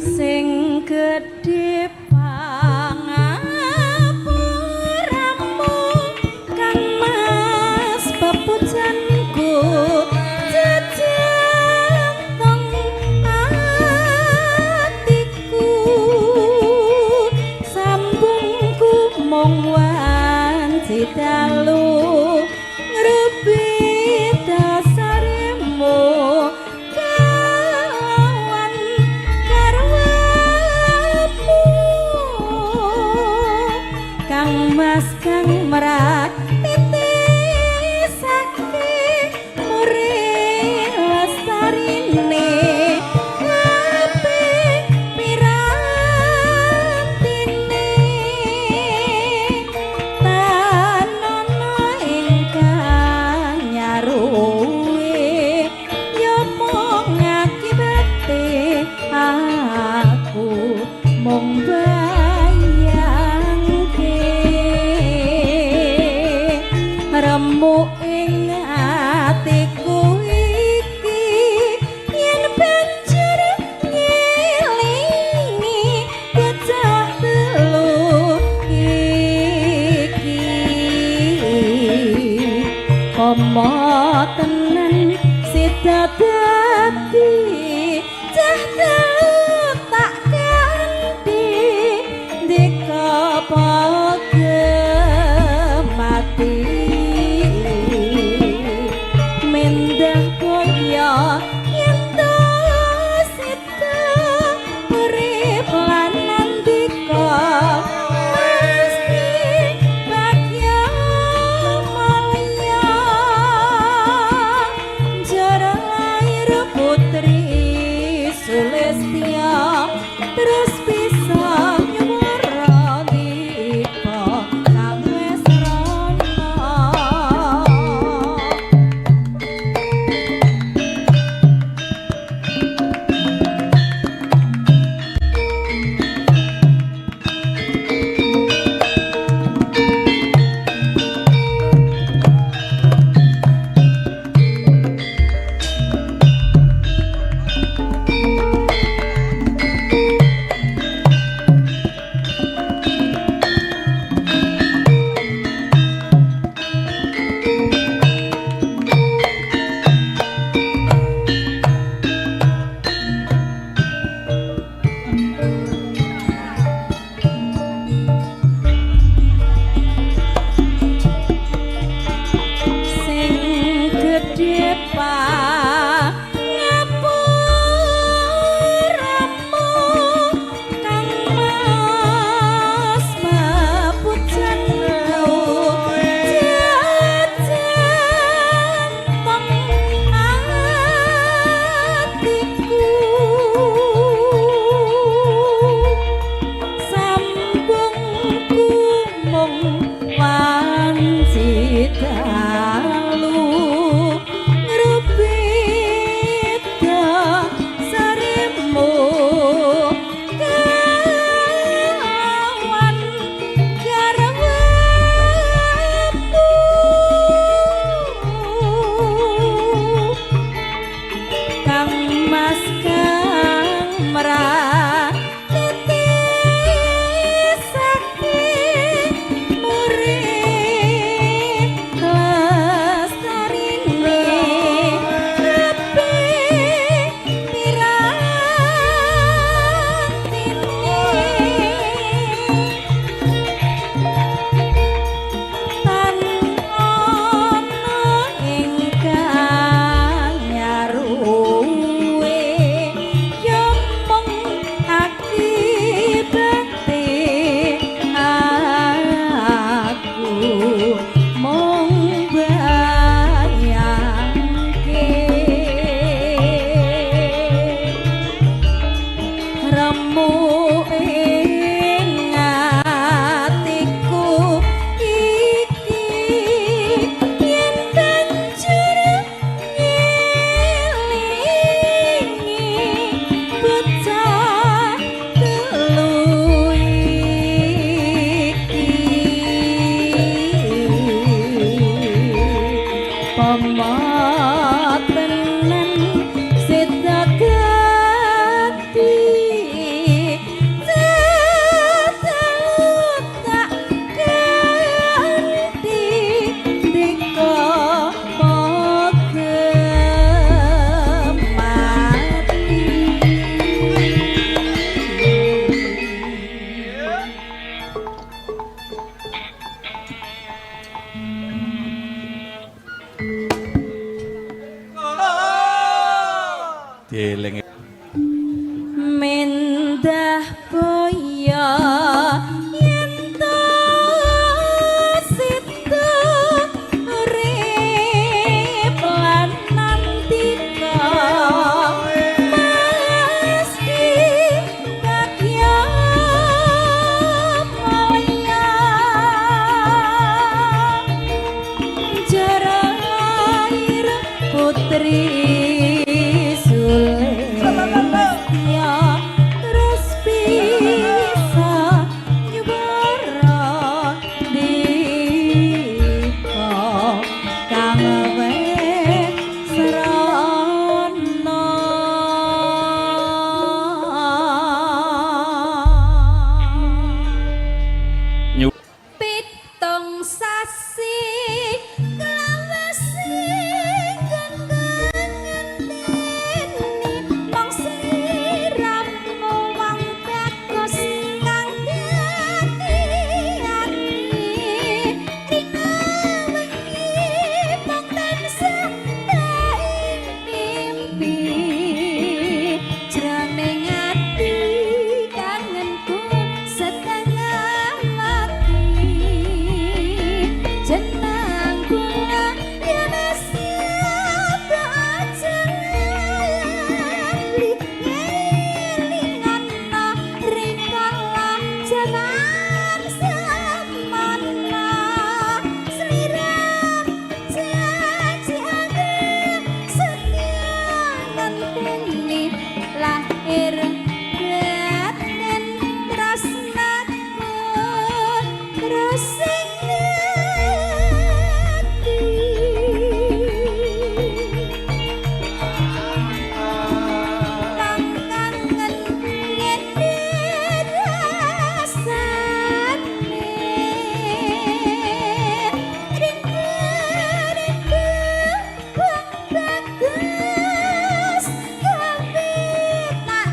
Sing gedhe pangapuramu, Kang Mas, pepujanku jejeng teng atiku, sambungku mung wanci dalu ngrubi dasaremu kawan garwamu, Kang Mas kang merak titisake muri lestarine apik pirantine, tanono ingkang nyaruwe ya mung akibate aku mung bayangke remuk ing atiku iki yen banjur ngelingi bocah telu iki, pomo tenan sida dadi cah telu tak kanthi ndika mati mendah kaya yen to sida urip lan nandika mesti bagya mulya, jara lahir putri Sulistya terus bisa nyuwara ndika kang wis rono. Sing gedhe pangapuramu, Kang Mas, pepujanku jejeng teng atiku, sambungku mung wanci dalu ngrubit dasarmu kawan garwamu, Kang Mas kang merak titisake muri lestarine apik pirantine, tan ana ingkang nyaruwe ya mung akibate aku mung bayangke remuk ing atiku iki yen banjur ngelingi bocah telu iki, pomo tenan sida dadi Mendah boyo yen to situ urip lan nandika mesti bagya mulya. Jara lahir putri Sulistya terus bisa nyuwara dika kang wis srana. 7 sasi kelawase ngenteni mong sliramu wong bagus kang dadi ati rina wengi mung tansah ing mimpi jroning ati kangenku setengah mati jeneng kula yen siapa aja lali ngelingan rikala jaman semana sliramu janji aku setia ngenteni lahir batin tresnaku terus ing ati kang kangen ngene rasane rindu rindu wong bagus gawe tak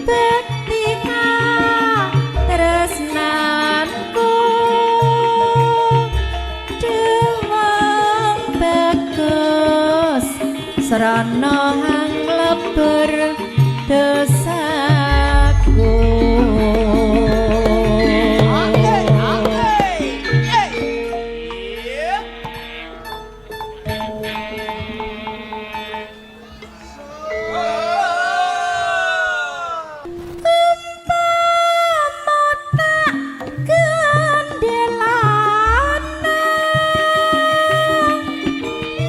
Bekti katresnanku Dewang bagus srana hang lebur dosaku. Oke, oke. Ye. Umpama tak gendelana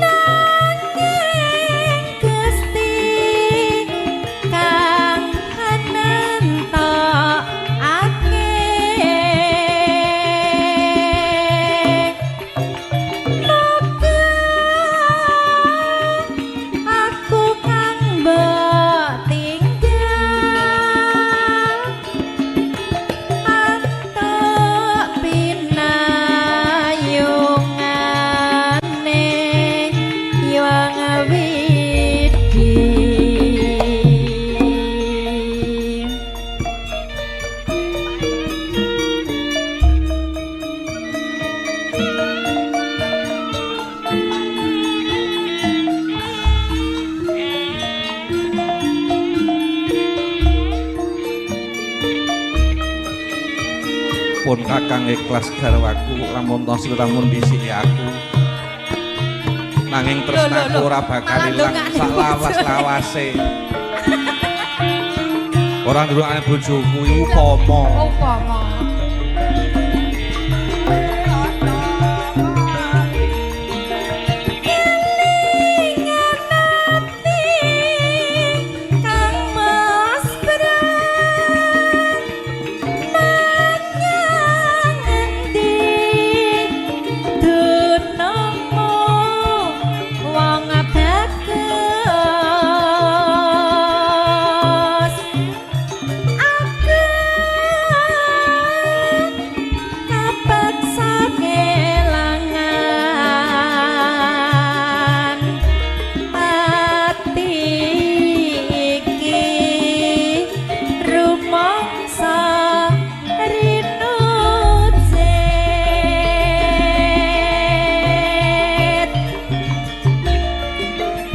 nanging Gusti kang nentokake Moga aku kang mbok tinggal antuk pinayungane Hyang Widhi. Pun kakang ikhlas garwaku lamun to sliramu ndhisiki aku, nanging tresnaku Lho, lho, ora bakal malah ilang ndongakne sak lawas-lawase. Ora ndongakne bojoku iku upama. Upama. Kelingan ati Kang Mas Bram nanyang endi dunungmu wong bagus, aku kapeksa kelangan ati iki rumangsa rinucit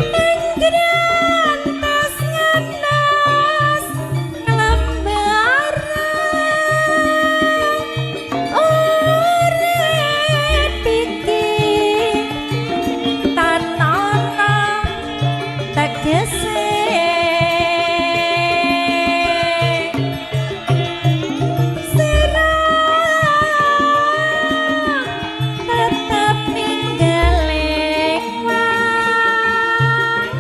ning grantas ngenes nglembarang urip iki tan ana tegese. Sirah tetep ninggaling wang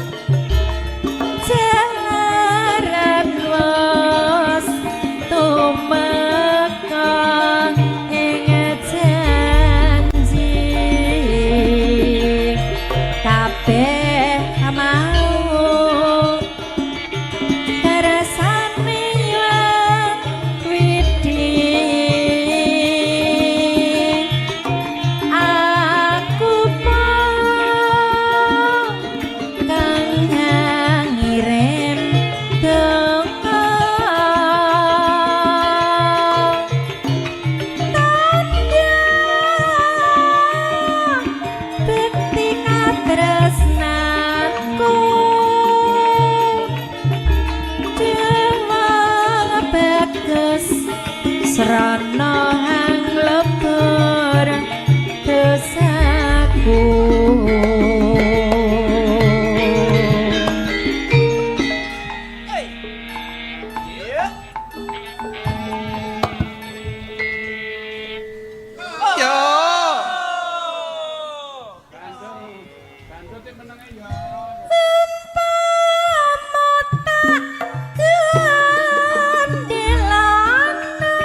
jalaran wis tumeka ing janji kabeh mau kersane Hyang Widhi. Aku mung kang ngirim donga tandha bekti katresnanku Dewang bagus srana hang lebur dosaku. Hey. Ye. Yo. Umpama tak gendelana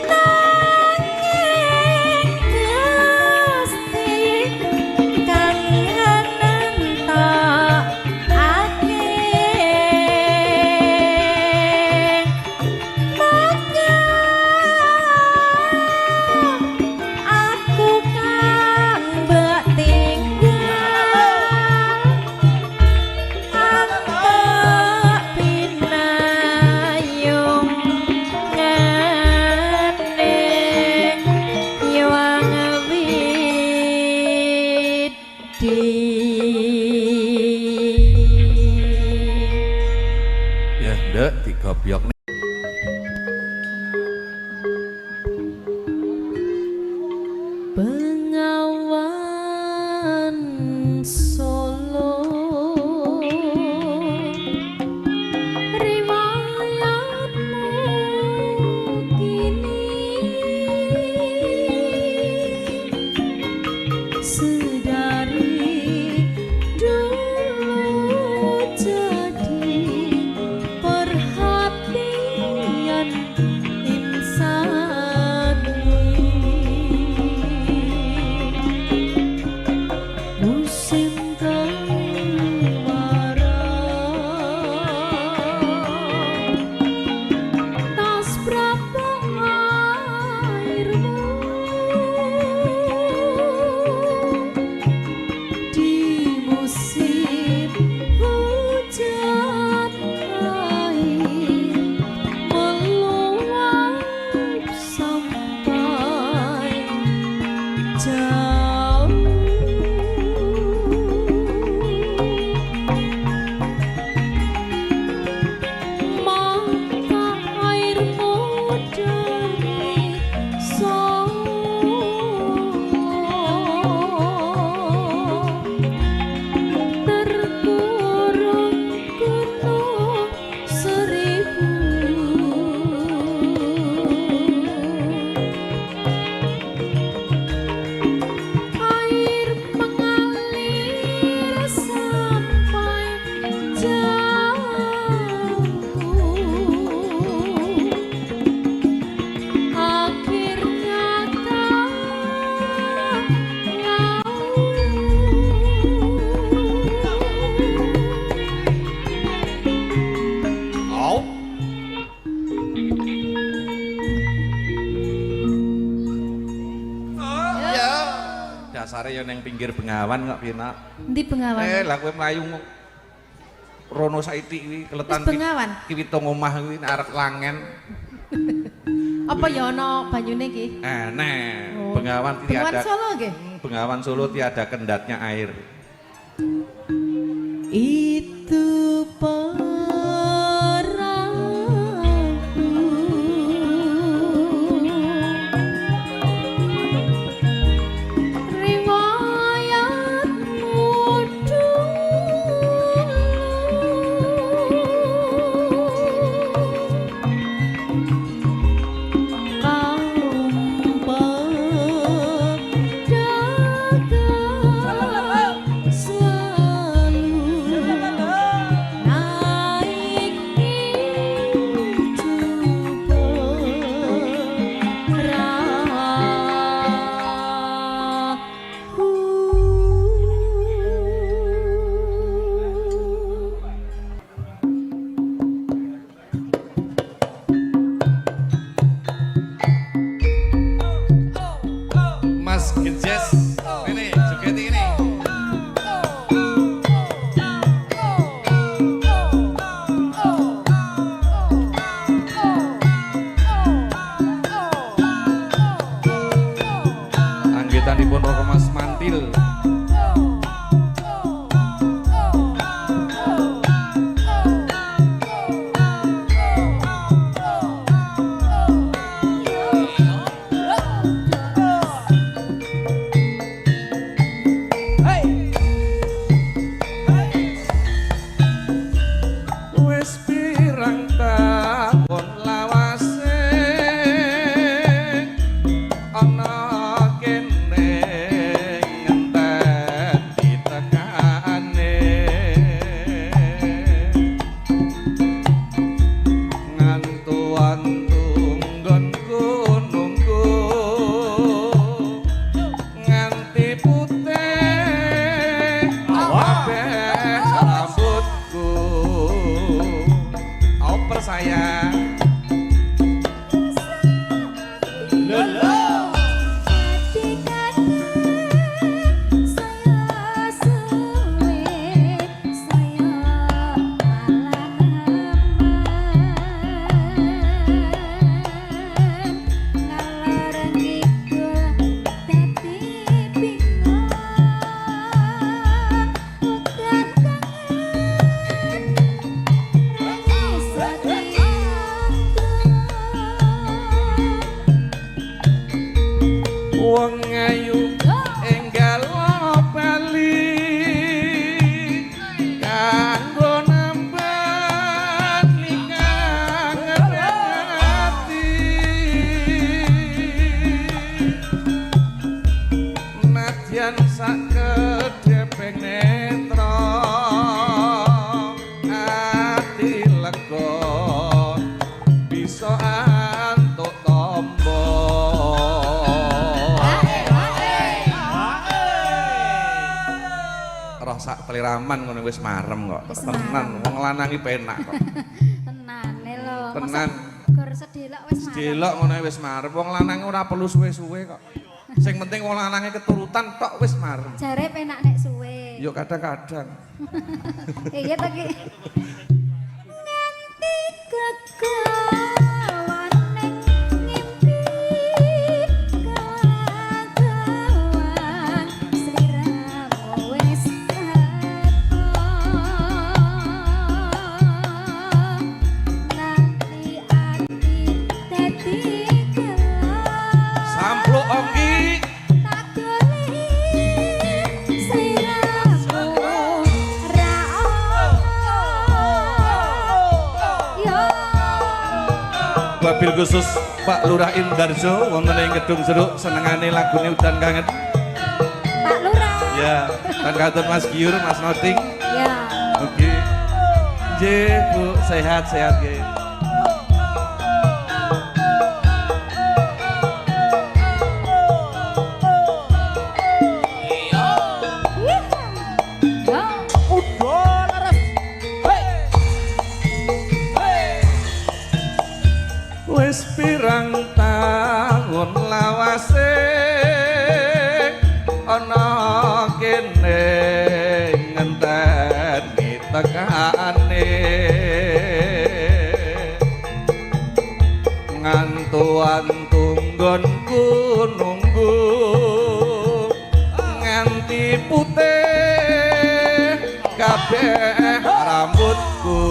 nanging Nduk digobyok. Bengawan Solo riwayatmu kini sedari dulu jadi perhatian insani. Musim kemarau tas berapa airmu di musim hujan air meluap sampai jauh. Maka airmu dari Solo terkurung gunung seribu. Air mengalir sampai jauh. Akhirnya ke laut. Au. Ya. Dasare ya ning pinggir bengawan kok pinak. Endi Bengawan? Eh, lah kowe mlayu rono saiki kuwi keletan Wis Bengawan? Ki pitung omah kuwi nek arep langen. Apa ya ana banyune iki? Eneh. Oh. Bengawan Bengawan tiada. Solo nggih. Bengawan Solo tiada kendatnya air. Itu perahu riwayatmu dulu kaum pedagang selalu naik itu perahu. Mas Gejes, ini joget ini. Anggitanipun Roko Mas Mantil. Hey. Wis pirang taun lawase ana kene ngenteni tekane ngantu-antu nggonku nunggu nganti putih kabeh rambutku. Oper saya. Saya suwe, saya malah nemen ngalor ngidul dadi bingung udan kangen rasa. Seliraman ngono wis marem kok. Wis Tenan, wong lanang iki penak kok. Tenane lho. Tenan. Gor sedelok wis marem. Sedelok ngono wis marem. Wong lanang ora perlu suwe-suwe kok. Sing penting wong lanange keturutan tok wis marem. Jare penak nek suwe. Yo kadang-kadang. Iya ta ki. Nganti kegawan ning ngimpi kawan sliramu wis teko. Nanti ati dadi gelo. Sampluk ongki. Tak goleki sliramu ra ono. Yo. Wabil khusus Pak Lurah Indarjo wonten ing Gedung Jeruk senengane lagune Udan Kangen. Pak Lurah. Ya, kan katur Mas Giur, Mas Noting. Ya. Oke. Nggih, Bu, sehat-sehat nggih. Yo. Udah leres. Hei. Hei. Wis pirang taun lawase ana kene ngenteni tekane ngantu-antu nggonku nunggu nganti putih kabeh rambutku.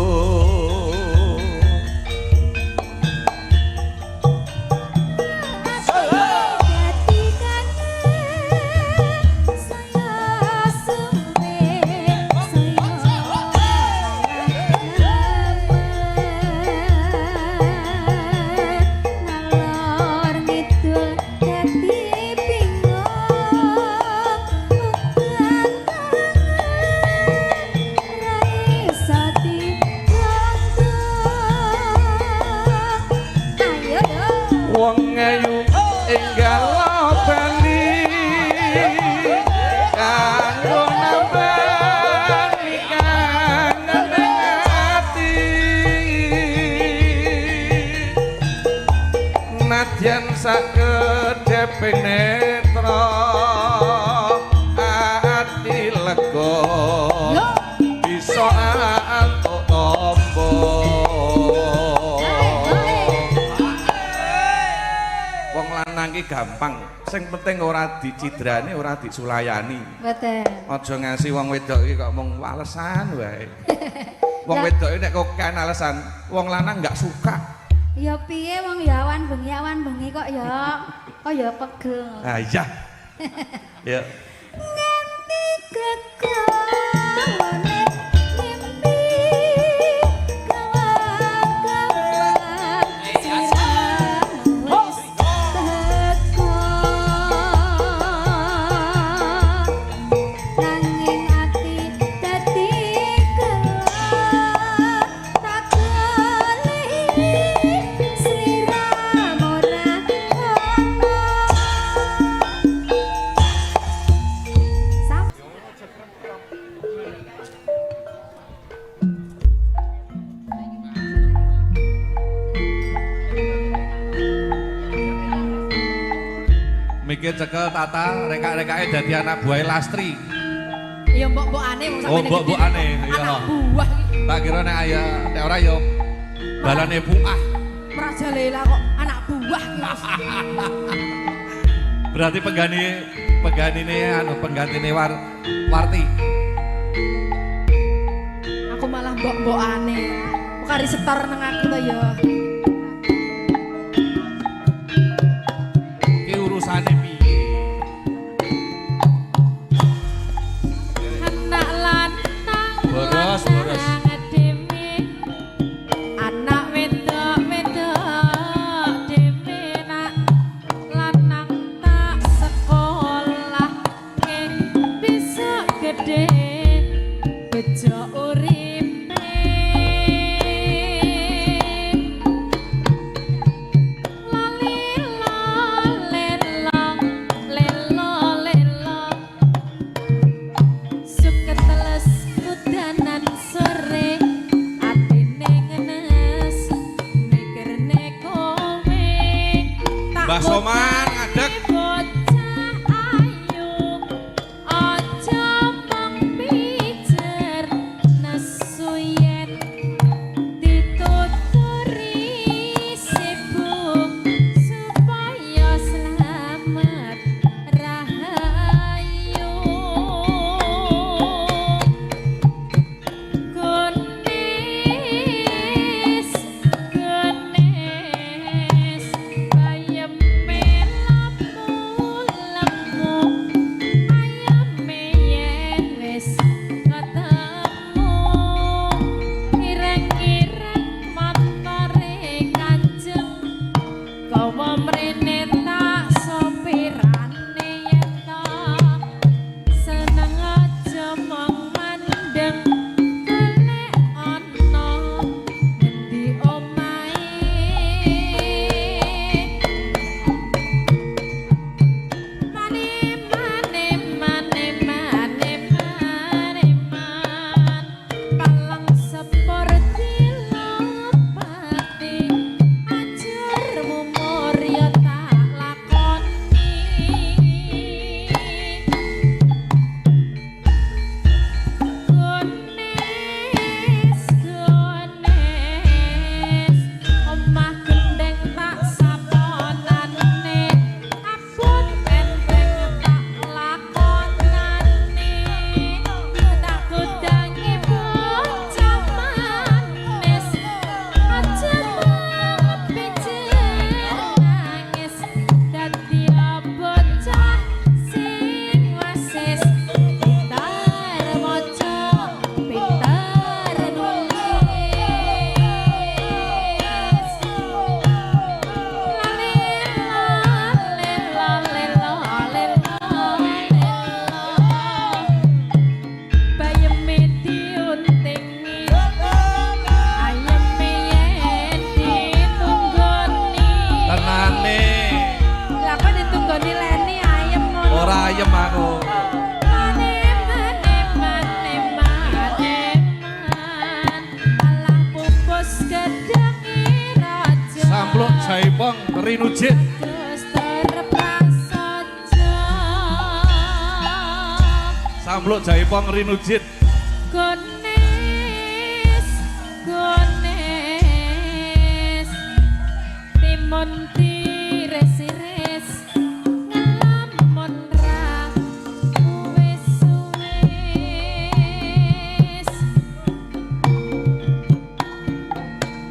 Dadi kangen saya suwe saya ngalor ngidul dadi bingung udan kangen ra iso digantung. Ayo yo. Wong ayu enggal bali kanggo nambani kangen ati nadyan sakedheping netra ati lega Yo. bisa antuk tombo. Wong lanang ki gampang, sing penting ora dicidrani, ora disulayani. Mboten. Aja ngasih wong wedok iki kok mung walesan wae. Wong wedok iki nek kokean alasan, wong lanang enggak suka. Ya piye wong ya awan bengi kok ya. Kok ya pegel. Ah iya. Ya. Nganti kegawane mimpi kawan-kawan sliramu wis teko. Nanging ati dadi gelo tak goleki sliramu ora ono. Sam Mikir cekel tata reka-rekake dadi anak buahe Lastri. Ya mbok-mbokane wong Oh, sampeyan mbok-mbokane, iya. Anak buah iki. Tak kira nek aya nek ora ya balane buah. Merajalela kok anak buah iki. Berarti pengganine anu penggantine Warti. Aku malah mbok-mbokane. Kok kari setor nang aku to ya. Ki urusane piye? Anak lanang Boros, boros. lanang dhewe. Anak wedok wedok dhewe nak lanang tak sekolahke bisa gede bejo uripe. Mbah Soman ngadeg. Bocah ayu aja mung pijer nesu yen dituturi sibuk supaya slamet rahayu. Gones gones bayeme lemu lemu ayame yen wis ketemu ireng-ireng montore Kanjeng gawa mrene tak sopirane yen to seneng aja mung mandeng golek ana ngendi omahe. Mane mane mane mane mane man palang sepur dilopati ajur mumur ya tak lakoni. Gones gones omah gendeng tak saponane abot enteng tak lakonane tak kudangi bocah manis aja pijer nangis dadi bocah sing wasis pintar maca pintar nulis. Lale lale lale lale lale bayeme diuntingi ayeme yen ditunggoni. Tenane. Lah kok ditunggoni Leni ayem ngono? Ora ayem aku. Mane mane mane mane man alah pupus gedange raja. Sampluk Jaipong Rinujit. Guster prasaja. Sampluk Jaipong Rinujit. Gones gones timun tires-ires ngelamun ra wis wis.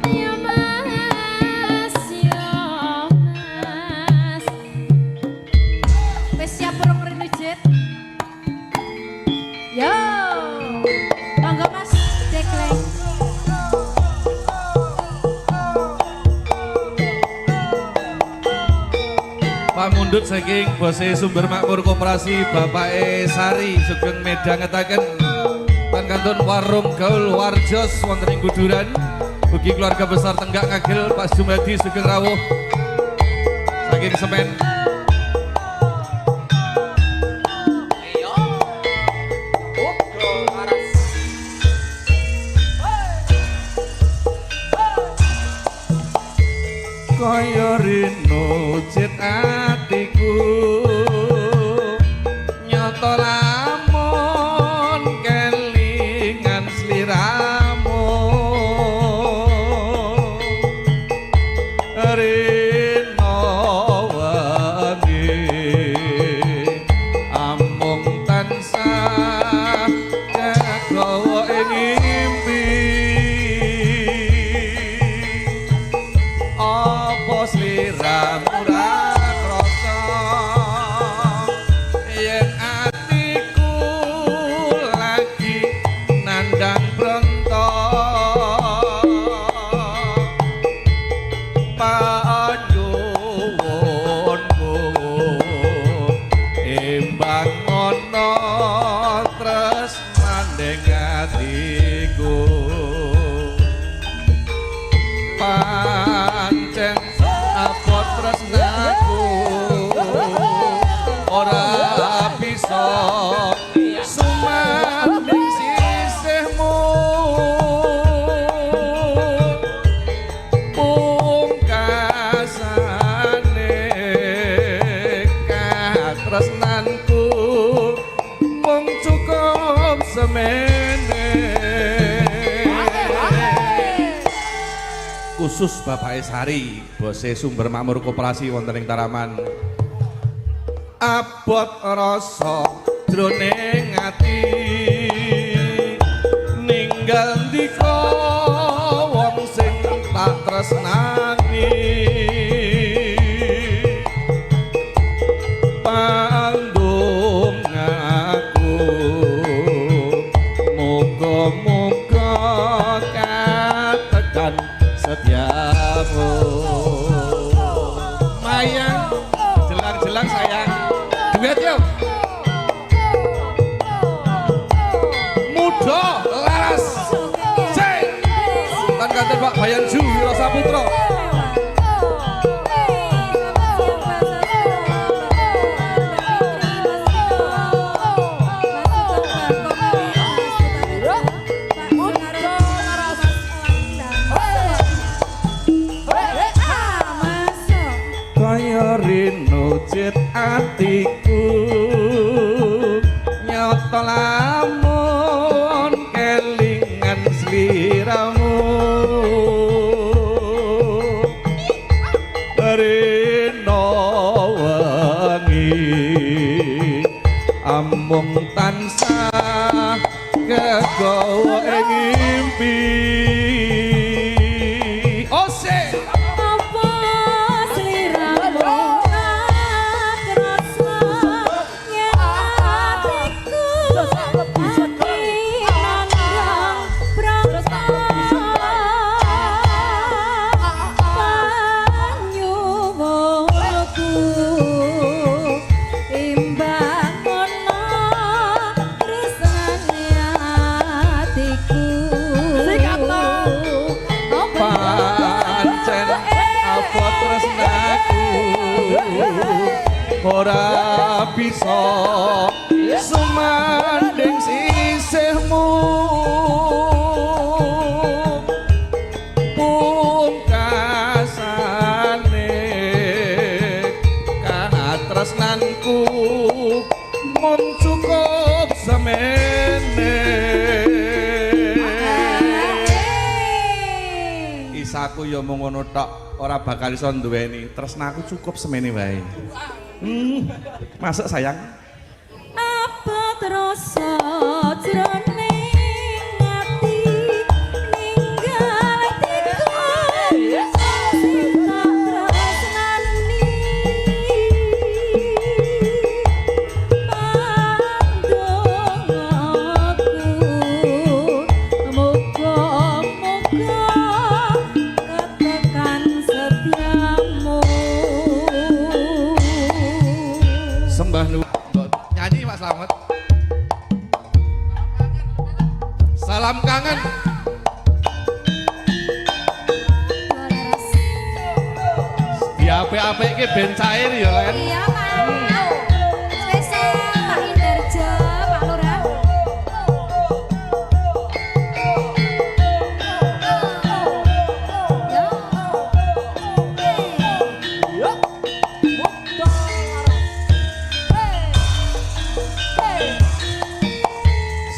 Ya Mas, ya Mas. Wis siap urung Rinujit? Yo. Monggo Mas Dekleng. Pamundhut saking bose Sumber Makmur Koperasi Bapake Sari sugeng medhangetaken tan kantun Warung Gaul Warjos wonten ing Kuduran. Ugi keluarga besar Tenggak Ngagel Pak Jumadi sugeng rawuh saking Semen. Iya. Uga aras. Kaya rinujit atiku nyata lamun kelingan sliramu rino wengi amung tansah kegawa ing impi. Apa sliramu ra krasa yen atiku lagi nandang bronto panyuwunku imbang ana tresnane atiku pancen abot tresnanku. Khusus Bapak Sari, bose Sumber Makmur Koperasi wonten ing Taraman. Abot rasa jroning ati ninggal ndika wong sing tak tresnani, pandongaku muga-muga katekan setiamu. Mayang jelang-jelang sayang, duet yuk. Muda laras sing tan kanten Pak Bayan Ju Wiro Saputra. Kaya rinujit atiku nyata lamun kelingan sliramu, rino wengi amung tansah kegawa ing impi. Ose Apa sliramu krasa yen atiku ati nandang prasa panyuwunku imbang ana tresnane atiku. Pancen apa tresnaku ora bisa sumandhing sisihmu, pungkasane katresnanku mung cukup semene. Isaku ya mung ngono tok, ora bakal iso nduweni. Tresnaku cukup semene wae. Masuk sayang. Apa rasa jroning ati ninggal atiku sing tak tresnani, pandongaku muga-muga ketekan setiamu. Sembah nuwun. Nyanyi Pak Slamet. Salam kangen. Diapik-apikke ben cair ya, Len. Iya, Pak. Spesial Pak Indarjo, Pak Lurah. Yo.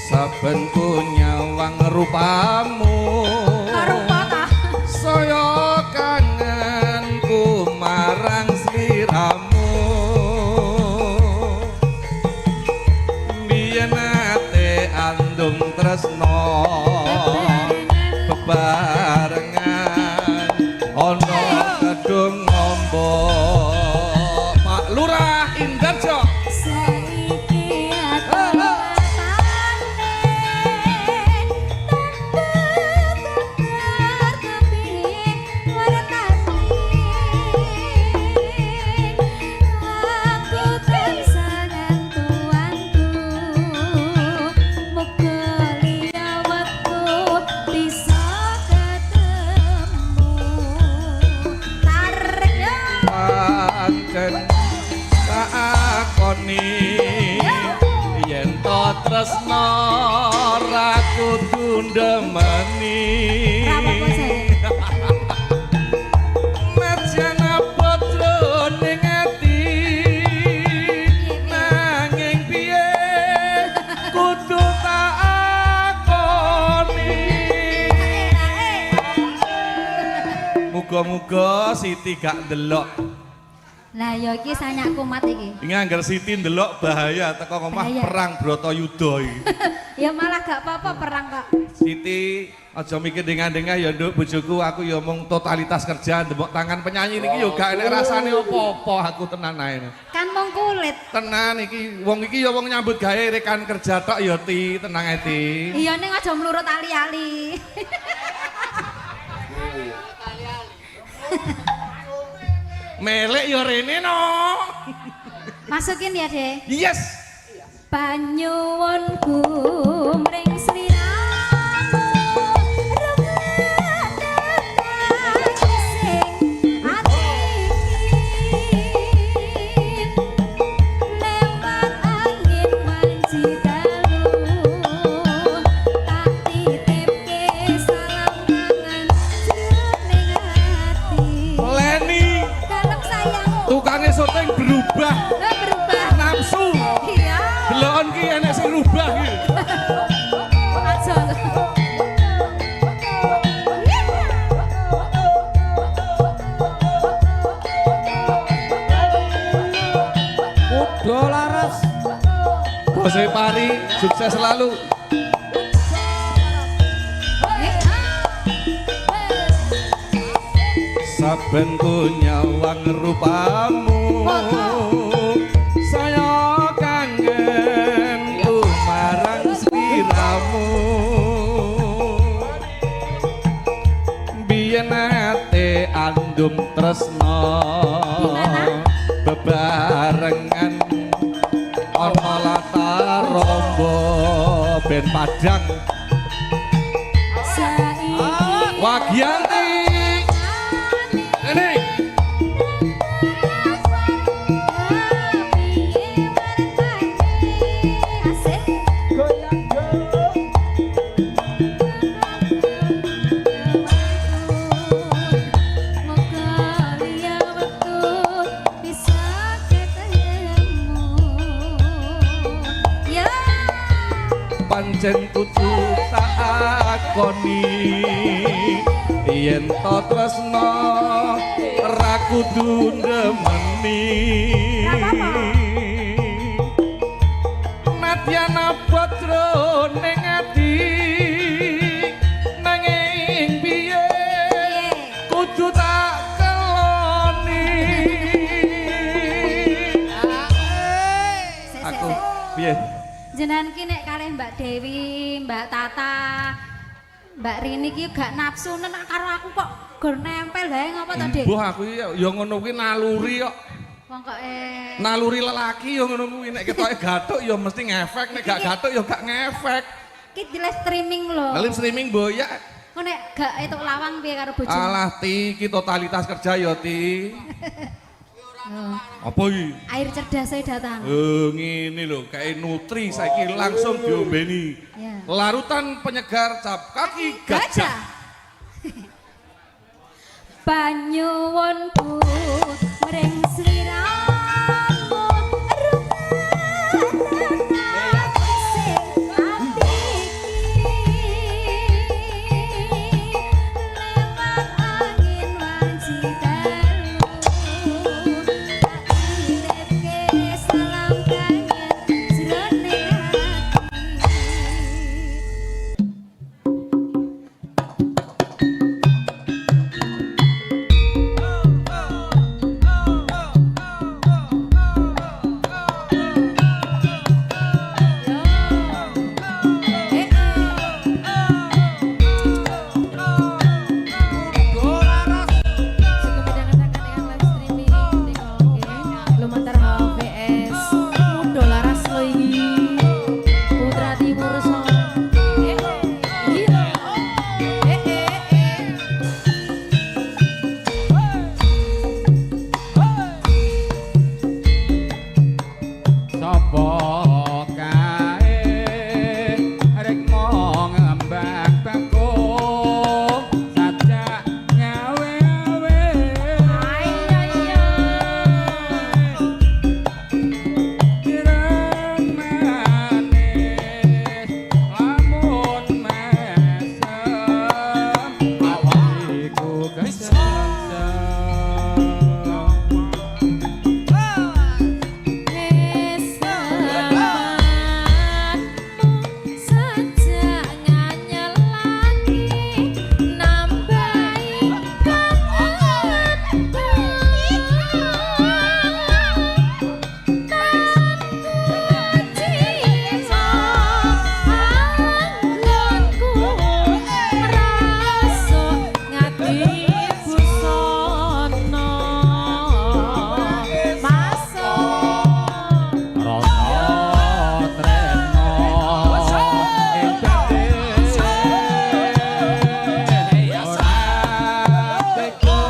Saben ku nyawang rupamu. Rupa ta? Saya kangenku marang sliramu. Biyen ate andum tresno bebarengan ana kedung ngombo. Pak Lurah Indarjo. Saiki aku matane tanpa kabar tapi wartani aku tansah ngantu-antu muga liya wektu bisa ketemu. Tarik ya. Pancen tak akoni yen to tresna ra kudu ndemeni. Ra apa-apa, Jare. Najan abot jroning ati nanging piye kudu tak akoni. Muga-muga Siti gak ndelok. Lah ya iki sanyak kumat iki. Ini anggar Siti ndelok bahaya teko ngomah perang Bratayuda iki. Ya malah gak apa-apa perang kok. Siti aja mikir dengan-dengan ya nduk bojoku, aku ya mung totalitas kerja ndemok tangan penyanyi niki ya gak enek rasane apa-apa aku tenan ae. Kan mung kulit. Tenan iki wong iki ya wong nyambut gawe rekan kerja tok ya Ti, tenang ae Ti. Iya ning aja mlurut ali-ali. Melek ya rene no. Masukin ya, Dek. Yes. Panyuwun gumring sliramu rumah sing ati lewat angin wanci dalu tak titipke salam kangen jroning ati. Leni Dalem sayang. Tukange syuting berubah. Berubah. Nafsu. Iya. Delokon ki enek sing rubah ki. Aja. Kudo laras. Bose Pari sukses selalu. Saben ku nyawang rupamu saya kangen lumarang sliramu. Biyen ate andum tresno bebarengan ana latar rombo ben padang. Saiki Wagianti ini Goyang go. Pancen kudu tak akoni yen to tresno ra kudu ndemeni. Nadyan abot jroning ati nanging piye kudu tak keloni. Aku piye? Jenengan ki nek kalih Mbak Dewi, Mbak Tata, Mbak Rini ki gak nafsu nek karo aku kok gor nempel wae ngopo to, Dik? Mbuh aku ya ngono kuwi naluri kok. Wong kok Naluri lelaki ya ngono kuwi nek ketoke gathuk ya mesti ngefek, nek gak gathuk ya gak ngefek. Ki di live streaming lho. Live streaming boyak. Kok nek gak etuk lawang piye karo bojomu? Alah Ti, ki totalitas kerja ya Ti. Apa iki? Air cerdasnya datang. Ngene lho, kae nutri saiki langsung diombeni. Ya. Larutan penyegar cap kaki gajah. Panyuwun bu mring sliramu rumah sing ati iki lewat angin wanci dalu tak titipke salam kangen jroning ati. Sejak nganyel lagi nambahi kangenku. Cinta anggonku rasuk ngati busana Masuk. Rasa tresno ing dadi ora tega.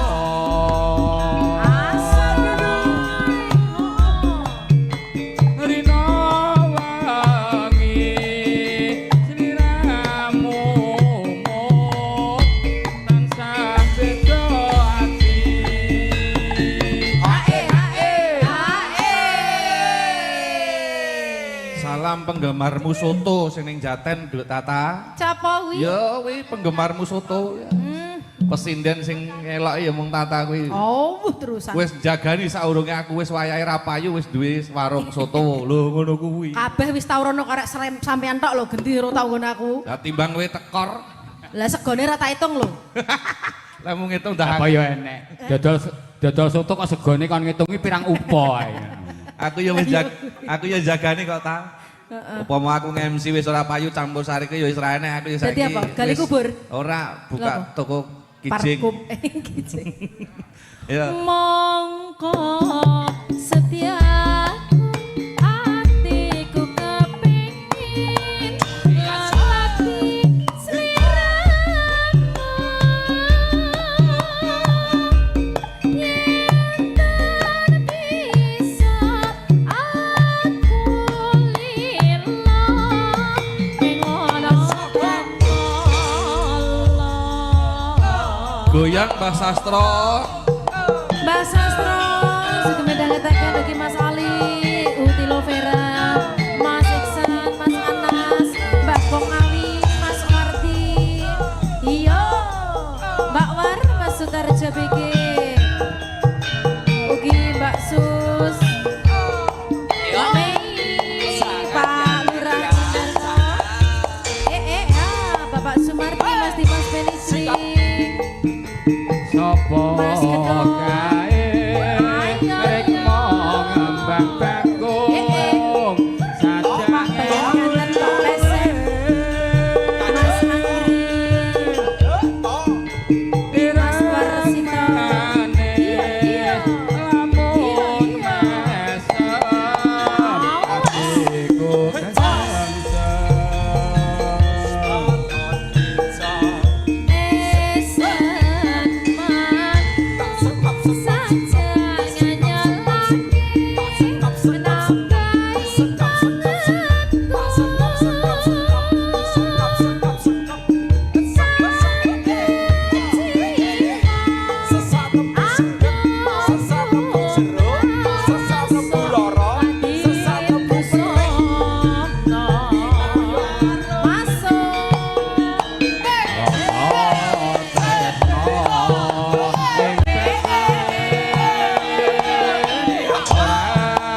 Rina wangi sliramu tansah beda ati. Ae ae. Salam penggemarmu soto sing ning Jaten Duk Tata. Capa kuwi? Ya kuwi penggemarmu soto. Pesinden sing elok ya mung Tata kuwi. Oh, terusan. Wis jagani saurunge aku wis wayahe ra payu wis duwe warung soto. Lho ngono kuwi. Kabeh wis tau rono karek sampean tok lho, genti ora tau nggon aku. Lah timbang kowe tekor, Lah segone ra tak hitung lho. lah mung ngitung dah Apa ya enek. Dodol soto kok segone kon ngitungi pirang upo ae. aku ya wis aku ya jagani kok ta. Upama aku nge-MC wis ora payu campur sari ya wis ra enek aku ya Dadi saiki. apa? Gali wis kubur? Ora, buka Lah apa? toko kijing. Parkum. Kijing. Ya. Mongko setiaku atiku kepingin lalati sliramu yen tan bisa aku lilo ing ana Allah. Goyang Mbah Sastro. Mbak Sastro, sugeng midhangetaken ugi Mas Ali, Uti Lovera, Mas Iksan, Mas Anas, Mbak Kongawi, Mas Wardi. Iya, Mbak War, Mas Sutarjo BG. Ugi Mbak Sus. Mbak Mei, Pak Lurah Sunarto. Bapak Sumarti, Mas Dimas Fenisri. Sopo Mas Ketut. kae Ayo, rikmo ngembang bakung Eh, eh. sajake Pak Ngaten, Pak Pesek. Mas Angri. Mas Warsito. Iya, iya. Lamun Iya, iya. mesem atiku kesengsem. Esen saja nganyelake nambahi kangenku.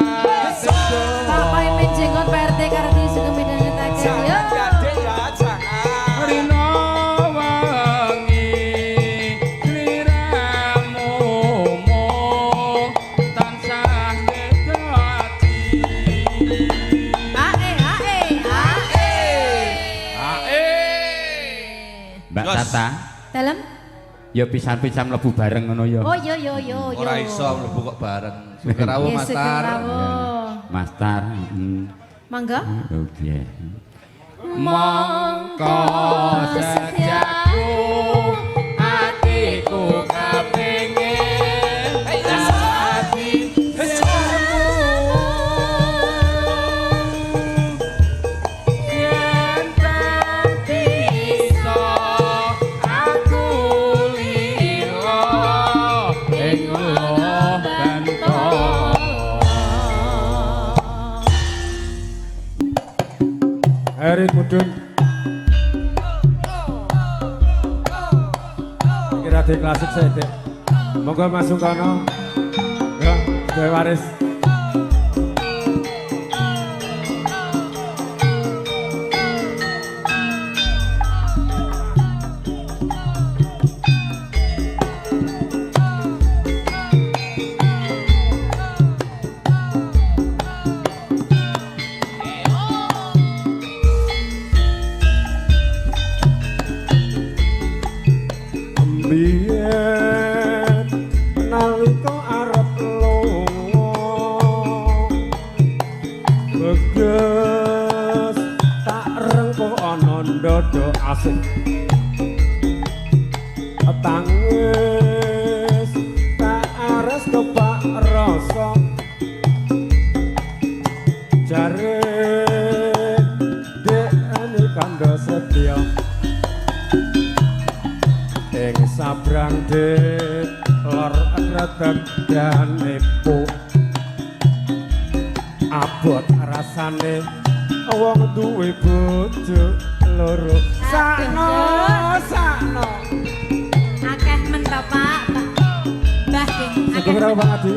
Pak Paimin Jenggot Pak RT Karti sugeng midhangetaken ya. Rina wengi sliramu tansah beda ati. Ae ae ae. Ae. Mbak Jos. Tata, Dalem? ya pisan-pisan mlebu bareng ngono ya. Oh yo yo yo yo. Ora iso mlebu kok bareng. Sugeng rawuh Ya, Mas sugeng Tar. rawuh. Mas Tar, heeh. Mangga. Oke. Mongko setiaku atiku kepengin ati yen tak bisa aku lilo ing loh bantala. Erik mudun. Iki rada klasik saya, Dek. Monggo Mas Sungkono. Ya, sedaya waris. Biyen nalika arep lunga beges tak rengkuh ana ndodho asik tangis tak ares kepak rasa jare dek ani kandha setya ing sabrang dit lor kreteg danepo abot rasane wong duwe bojo loro sakno sakno Akeh men to, Pak. Mbah King, akeh Sugeng rawuh Pak Adi.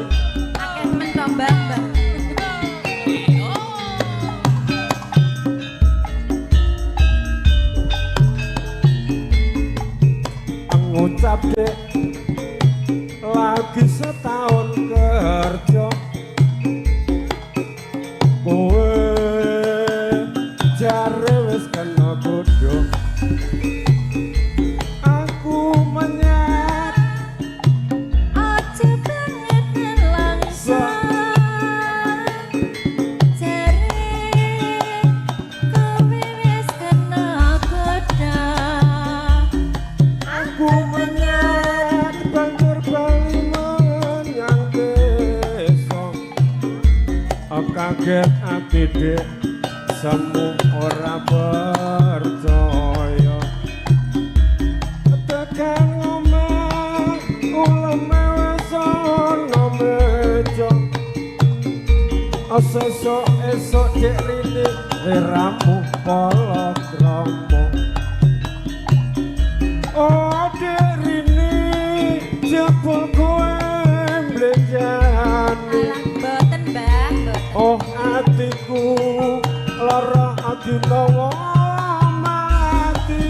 Akeh men to, Mbah, Mbah. Ngucap dek lagi setahun kerja kowe jare wis kena godho aku menyat Aja banget nelangsa jare kowe wis kena godha. Aku menyat banjur bali menyang desa kaget ati dek semu ora percaya tekan ngomah uleme wis ana meja sesuk esuk dek rini wiramu palakrama. Oh dek rini jebul kowe mlenjani. Alah, mboten, Mbah, mboten. Oh atiku lara dinawa mati.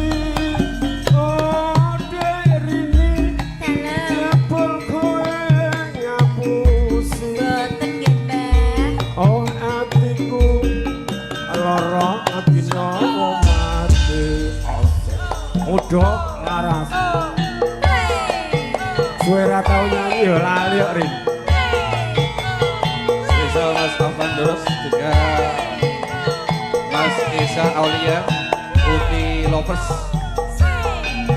Oh dek rini Dalem. jebul kowe ngapusi. Mboten nggih, Mbah. Oh atiku lara dinawa mati. Asik. Udah laras. Kowe ora tau nyanyi ya lali kok Rin. Spesial Mas Afan Doros juga Mas Esa Aulia, Uti Lovers,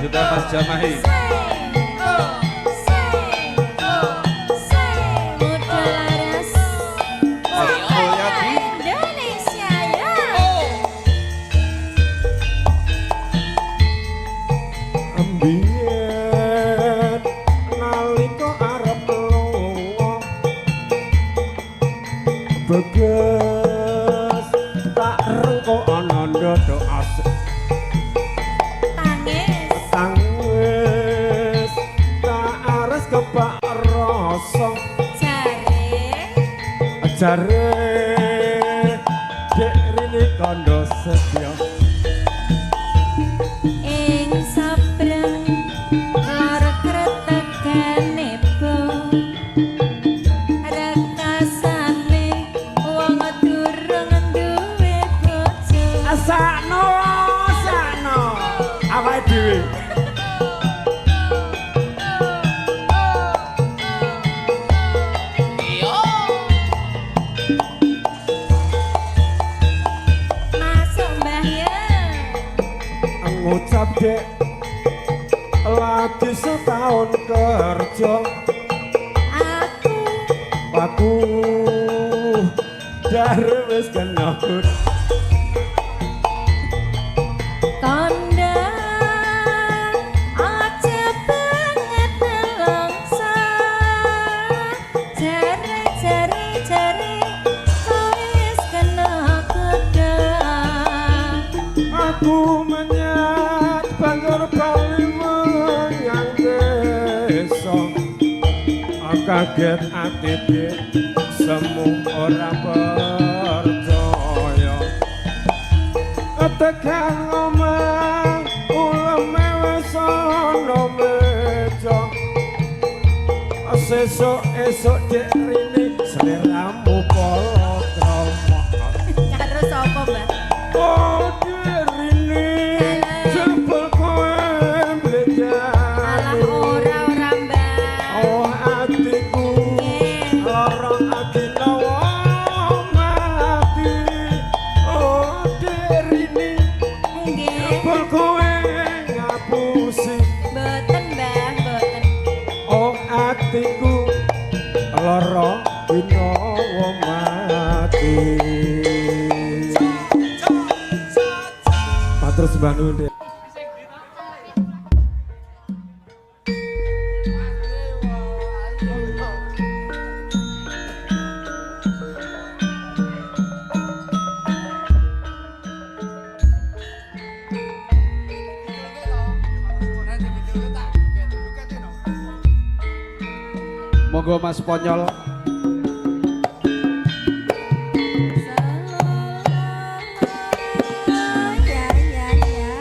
juga Mas Jamahi. Muda laras Mas Mulyadi, Indonesia ya. Mbiyen nalika arep lunga beges tak rengko ana ndodho asik Tangis tangis tak ares kebak rasa jare jare dek rini kandha setya ing sabrang lor kretegane bo rekasane wong durung duwe bojo. Sakno sakno awake dhewe. Masuk Mbah ya. Ngucap dek lagi setahun kerja Aku aku jare wis kena kondang aja banget nelongso jare jare jare kowe wis kena godha. Aku menyat banjur bali menyang desa. Kaget ati dik semu ora percaya. Tekan omah uleme wis ana meja. Sesuk esuk dik rini sliramu palakrama. Karo sapa, Mbah? Oh dik rini jebul kowe Alah mledani. Ora ora, Mbah. Oh atiku Nggih. lara ati nawa mati. Oh dik rini Nggih. jebul kowe ngapusi. Mboten, Mbah, mboten. Oh atiku lara dinawa mati. Matur sembah nuwun, Dek. Monggo Mas Ponyol. Ya ya ya.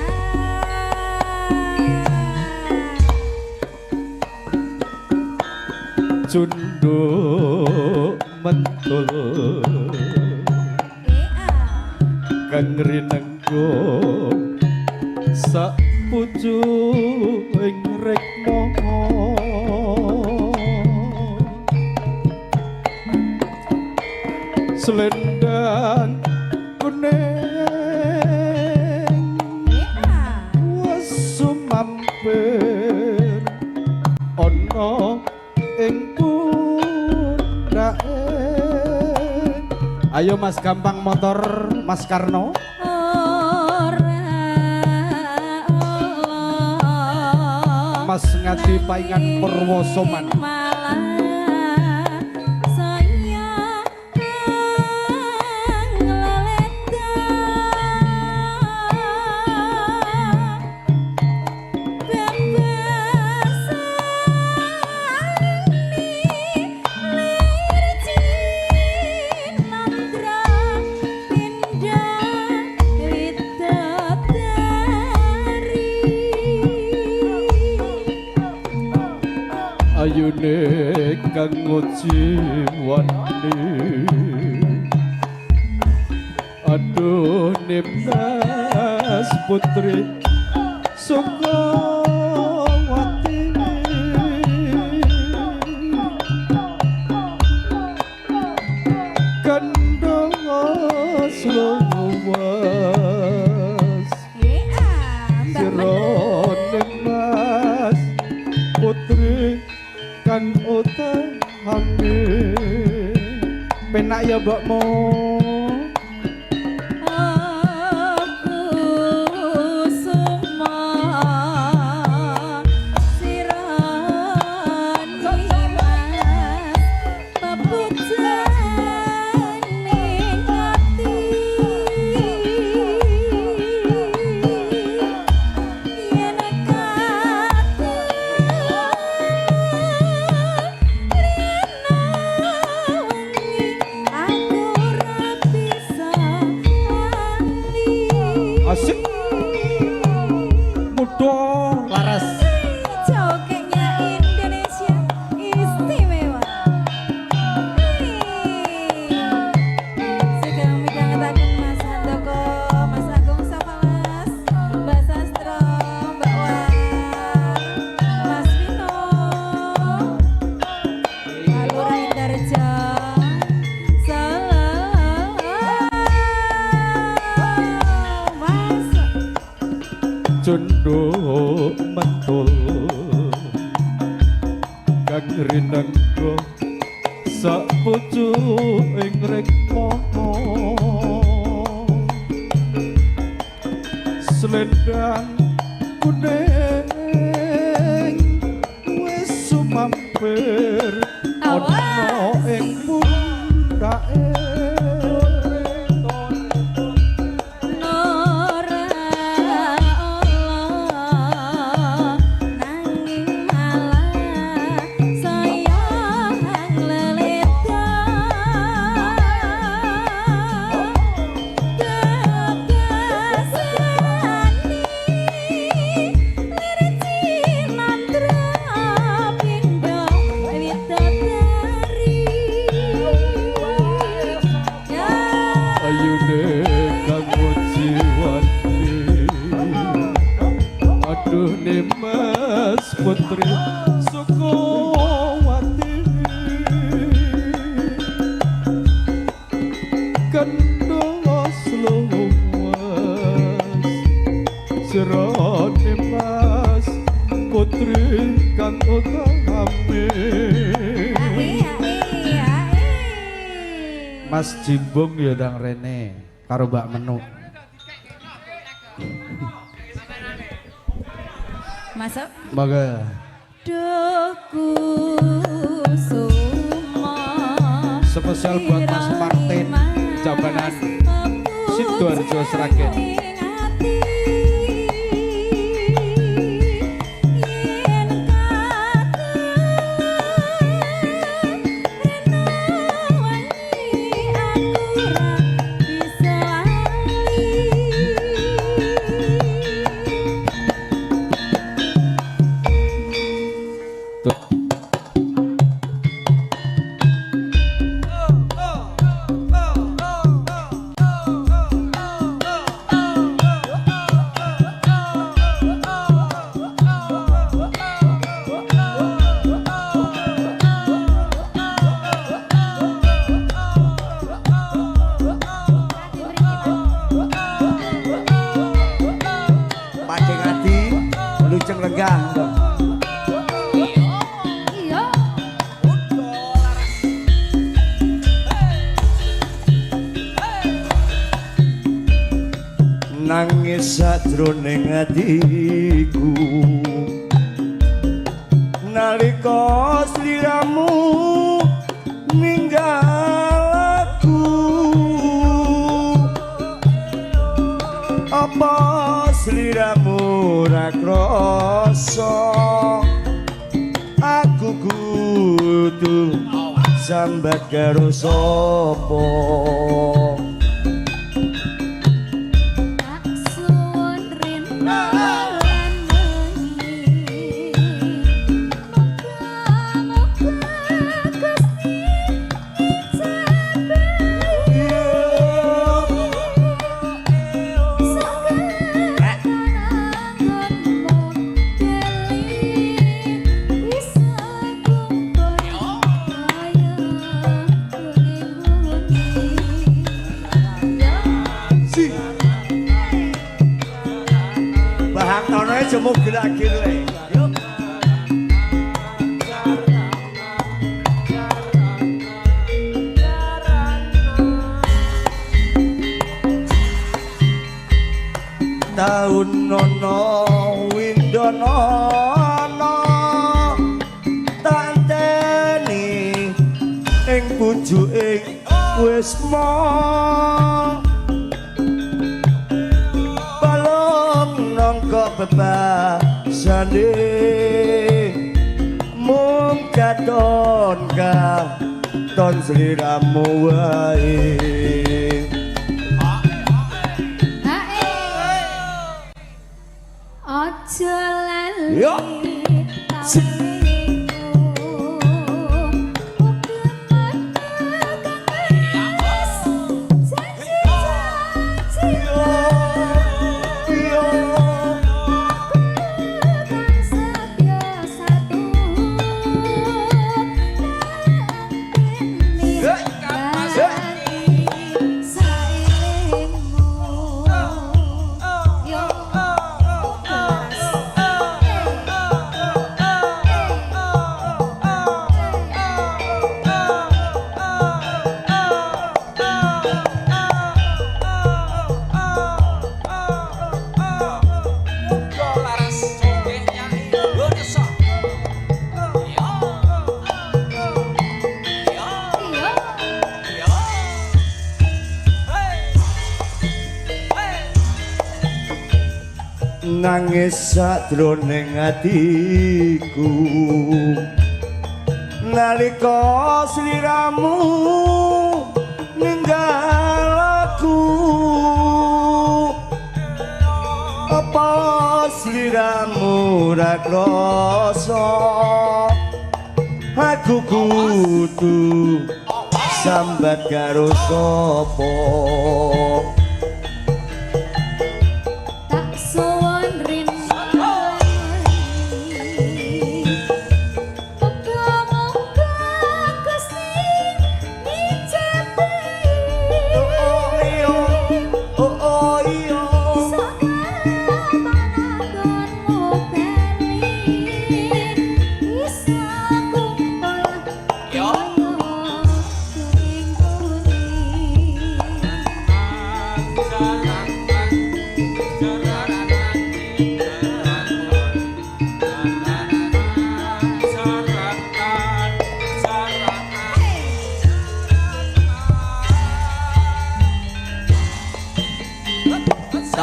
Cunduk mentul kang rinenggo sak pucuk ing rikma selendang kuning wis sumampir ana ing pundhake. Ayo Mas Gampang motor Mas Karno. Ora Allah. Mas Ngadi Paingan Purwosoman. Malah saya kang leleda bebasani lir cinandra indah widodari. Ayune kang ngujiwani aduh Nimnas putri Sukawati kandhang sluwas Mbak Men. sirone Mas putri kang utami penak ya mbokmu. Aku suma sirani mas pepujane ati yen kate rina wengi aku ora bisa lali. Asik. Mudo Laras. Jokenya Indonesia istimewa. Sugeng midhangetaken Mas Handoko, Mas Agung Sapalas, Mbak Sastro, Mbak War, Mas Vino, Pak Lurah Indarjo. Salam Mas. Cunduk mentul kang rinenggo sak pucuk ing rikma selendang kuning wis sumampir ana ing pundhake. Nora Allah nanging malah saya kang utami. Mas Jimbung ya ndang rene karo Mbak Menuk. Masuk. Monggo. Duh kusuma. Spesial buat Mas Martin Jambanan Sidoarjo Sragen. Nangis sajroning atiku nalika sliramu ninggal aku, apa sliramu ora krasa aku kudu sambat karo sapa. Cemu gerak-gerak. Yuk. Taun nono windono tanteni ing pujuking wisma balung nangka bebasane mung katon katon sliramu wae. Aja lali. Yo. Nangis sajroning atiku nalika sliramu ninggal aku, apa sliramu ora krasa aku kudu sambat karo sapa.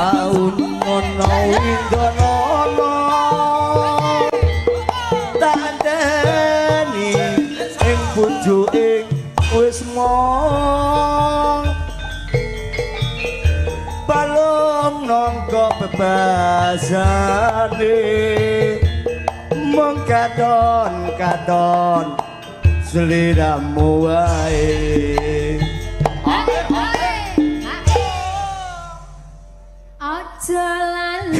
Taun ana windono tandeni ing pucuking wisma balung nangka bebasane mung katon-katon sliramu wae. Aja lali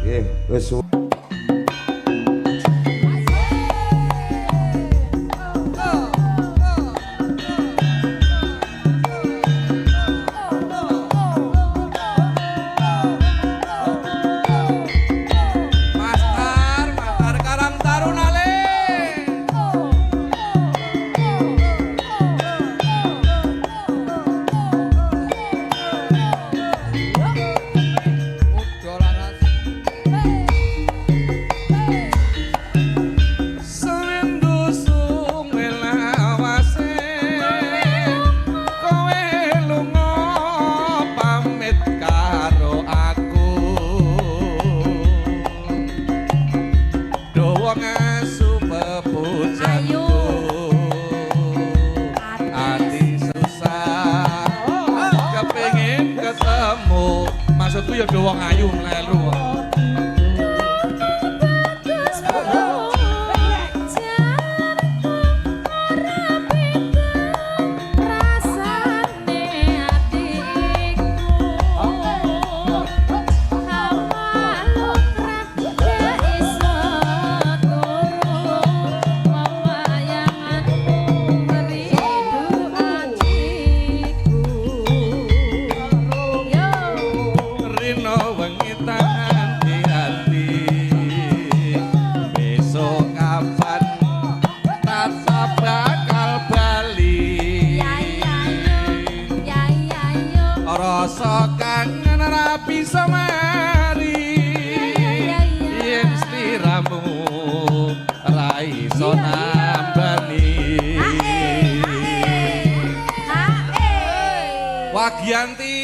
Nggih, wis. Master, Master Karang Taruna le. Udah laras. Sewindu suwe lawase, kowe lunga pamit karo aku. Dawa ngasu pepujanku, ati susah kepengin ketemu. Maksudku ya dawa ngayu mlelu. Rino wengi tak anti-anti, besok kapan tata bakal bali. Rasa kangen ora bisa mari, yen sliramu ra iso nambani. Wagianti,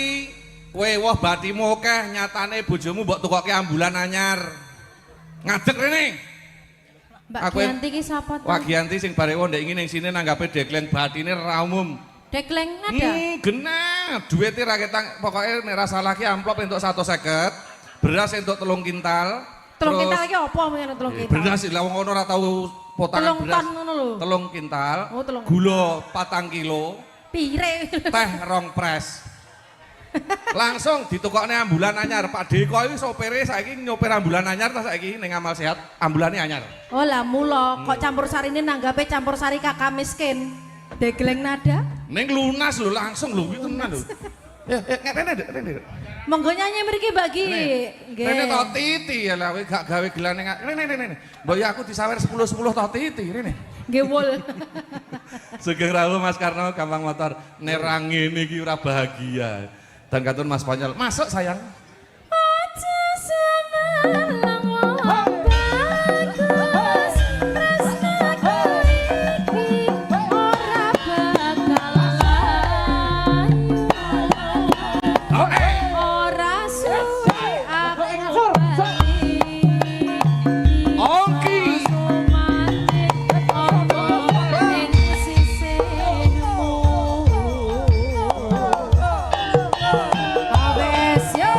kowe woh batimu akeh, nyatane bojomu mbok tukoke ambulan anyar. Ngadeg rene. Mbak Aku- Gianti ki sapa to? Wagianti sing barewo ndek ingin ning sini nanggape degleng batine ra umum. Dekleng nada. Genah, duwite ra ketang, pokoke nek ra salah ki amplop entuk 150, beras entuk 3 kintal. Telung terus- kintal iki apa mengene telung kintal? Beras lah wong ngono ora tau potangan Telung beras. ton ngono lho. 3 kintal. Oh, telung. Gula 4 kilo, Pire? teh 2 pres. Langsung ditukokne ambulan anyar. Pak Deko iki sopire saiki nyopir ambulan anyar ta saiki ning amal sehat, ambulane anyar. Oh lah mula kok campur sarine nanggape campur sari kakak miskin. Degleng nada. Ning lunas lho langsung lho kuwi tenan lho. Ya, ya, rene rene. Monggo nyanyi mriki Mbak Gi. Nggih. Rene to titi ya lah kowe gak gawe gelane rene rene rene. Mbok ya aku disawer 10-10 to titi rene. Nggih wul. Sugeng rawuh Mas Karno gampang motor. Nek ra ngene iki ora bahagia. Dan katun Mas Panyol, masuk sayang. Aja semelang wong bagus, tresnaku iki ora bakal layu. Ora suwe aku bali. Oke. Sumate ana ing sisihmu. Wes yo.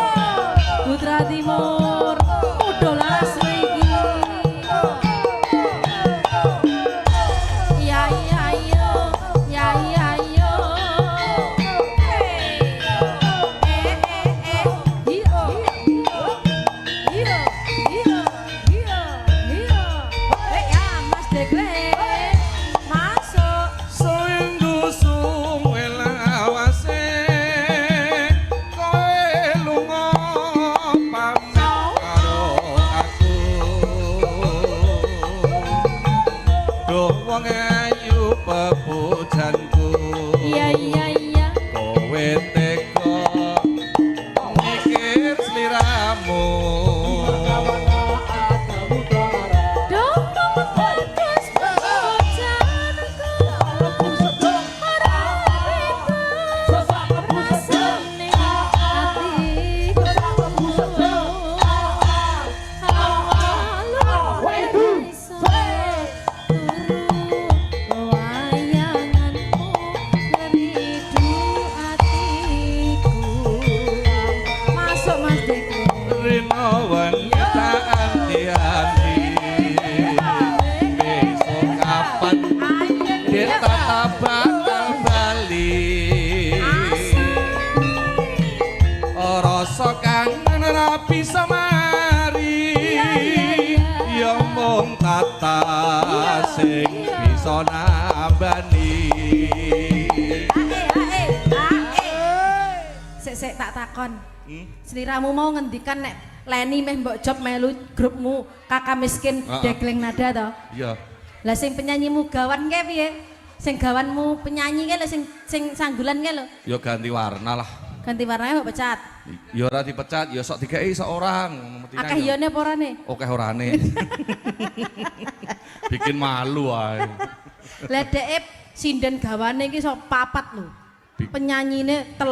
Rasa kangen ora bisa mari. Ya mung tata sing bisa nambani. Ae ae ae. Sik sik tak takon. Sliramu mau ngendikan nek Leni meh mbok job melu grupmu kakak miskin degleng nada to. Iya. Lah sing penyanyimu gawan kae piye? Sing gawanmu penyanyi kae lho sing sing sanggulan kae lho. Ya ganti warna lah. Ganti warnanya mbok pecat. Ya ora dipecat, ya sok dikei seorang. Akeh iyone apa orane? Akeh orane. Bikin malu ae. Lah dhek sinden gawane iki sok papat lho. Penyanyine 3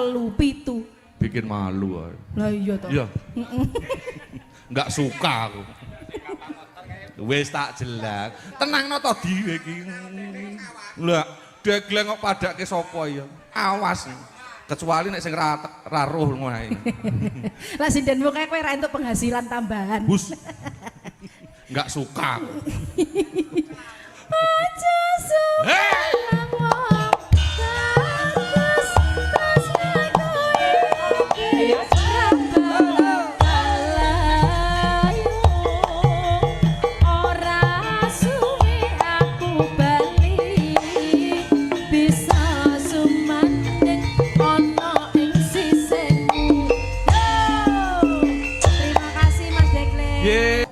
7. Bikin malu ae. Lah iya to. Iya. Enggak suka aku. Wis tak jelek. Tenangno to dhewe iki. Lah, degleng kok padake sapa ya? Awas. Kecuali nek sing ra roh ngono ae. Lah sindenmu kae kowe ra entuk penghasilan tambahan. Bus. Enggak suka. Aja Hei! suwang wong bagus tresnaku iki ora bakal layu. Ora suwe aku bali bisa sumandheng ana ing sisihmu. Terima kasih Mas Degleng. Ye.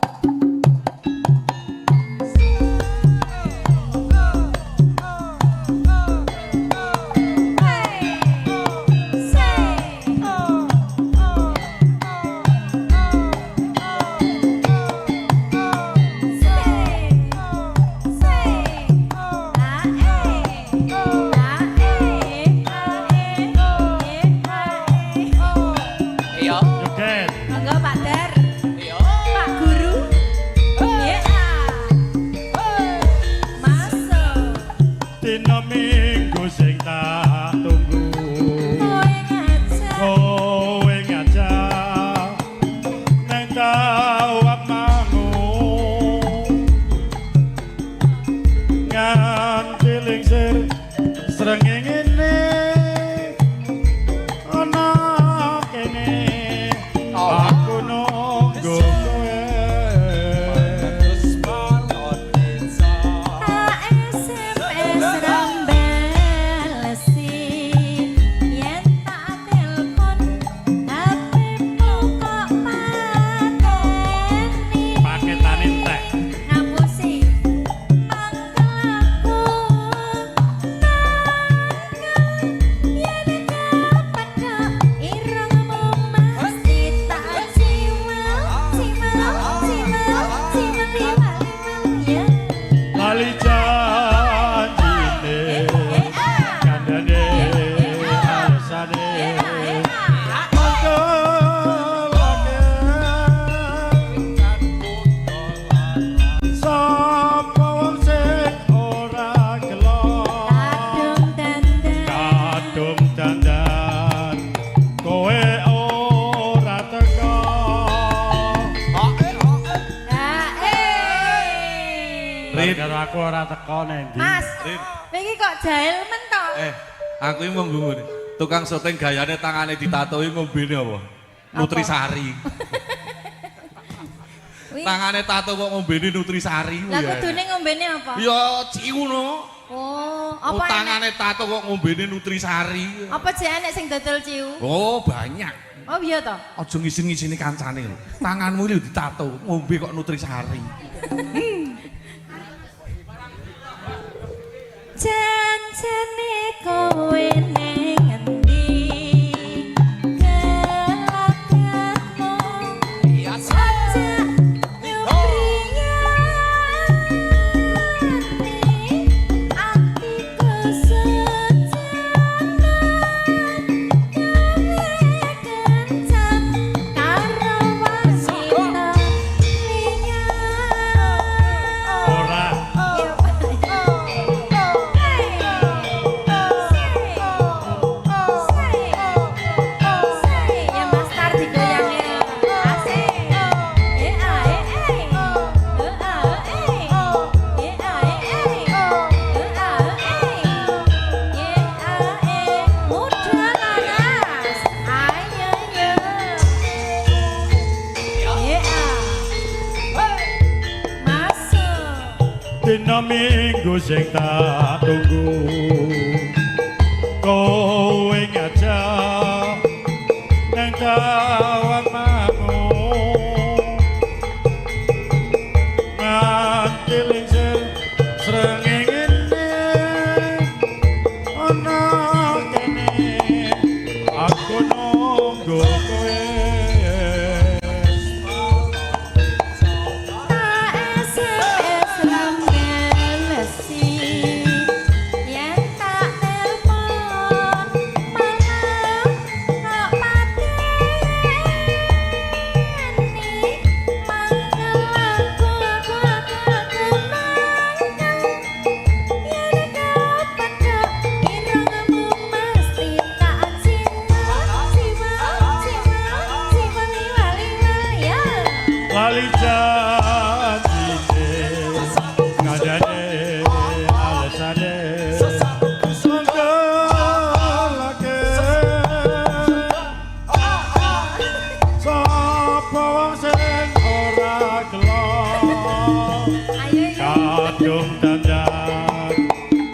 Iya. Joget. Monggo Pak Dar. Pak Guru. Iya. Masuk. Dina Minggu sing tak tunggu. Kowe ngajak Kowe ngajak nang tawak mangu. Nganti lingsir srengenge ana kene. Aku nunggu kowe. Tak SMS rambelesi yen tak telpon HP-mu kok pateni Paketane entek. Ngapusi mangkel aku mangkel yen kepethuk irungmu mesti tak ciwel ciwel ciwel ciwel liwat ya. Lali janjine kandhane alasane mangkelake sapa wong sing ora gelo Kadung dandan kadung dandan kowe ora teko. Rin. Karo aku ora teko nang ndi? Mas, Rin. wingi kok jahil men to? Aku iki mung ngene. Tukang syuting gayane tangane ditatoi ngombene apa? Nutrisari. Tangane tato kok ngombene Nutrisari. Lah ya. kudune ngombene apa? Ya ciu no. Oh, Oh, apa enek? tangane tato kok ngombene Nutrisari. Apa jek enek sing dodol ciu? Oh, banyak. Oh iya toh. Aja ngisin-ngisini kancane lho. Tanganmu iki lho ditato, ngombe kok Nutrisari. Janjane kowe ning endi? Gelakatmu aja nyupriyani atiku sejanan gawe kencan karo wanita liya. Ora. Hey. Dina Minggu sing tak tunggu, kowe ngajak nang Tawangmangu, nganti lingsir srengenge ana kene aku nunggu kowe. Tak SMS rambelesi, yen tak telpon malah tak pateni, mangkel aku aku aku aku mangkel, yen kepethuk irungmu mesti tak cinta, siwa siwa siwa liwa liwa ya. Lali janjine ngandane alesane mangkelake sapa wong sing ora gelo Ayo yo. kadung dandan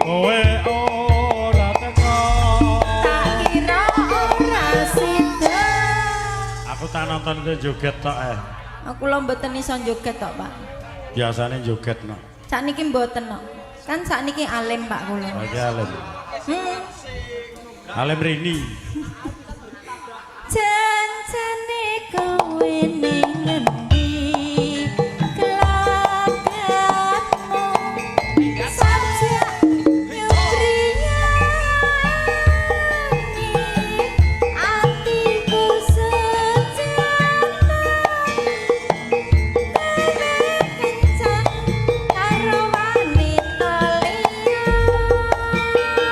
kowe ora teko. Tak kira ora sida. Aku tak nonton kowe joget tok eh. Aku lho mboten iso joget tok, Pak. Biasane joget no. Sakniki mboten no. Kan sakniki alim, Pak kula. Oke alim. Alim Rini. Janjane kowe ning ngendi kelakuanmu sajak nyubriyani atiku sejanan kowe kencan karo wanita liya.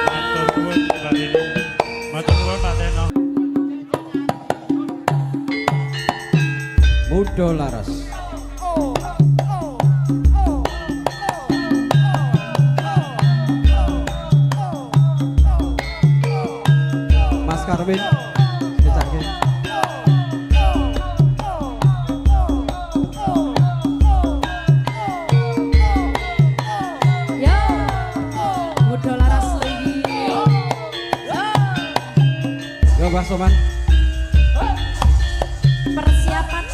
Matur nuwun Mbak Rini. Matur nuwun Pak Teno. Mudo laras. Mas Karwin, secake. Yo. Mudo laras lagi. Yo Mas Soman. Persiapan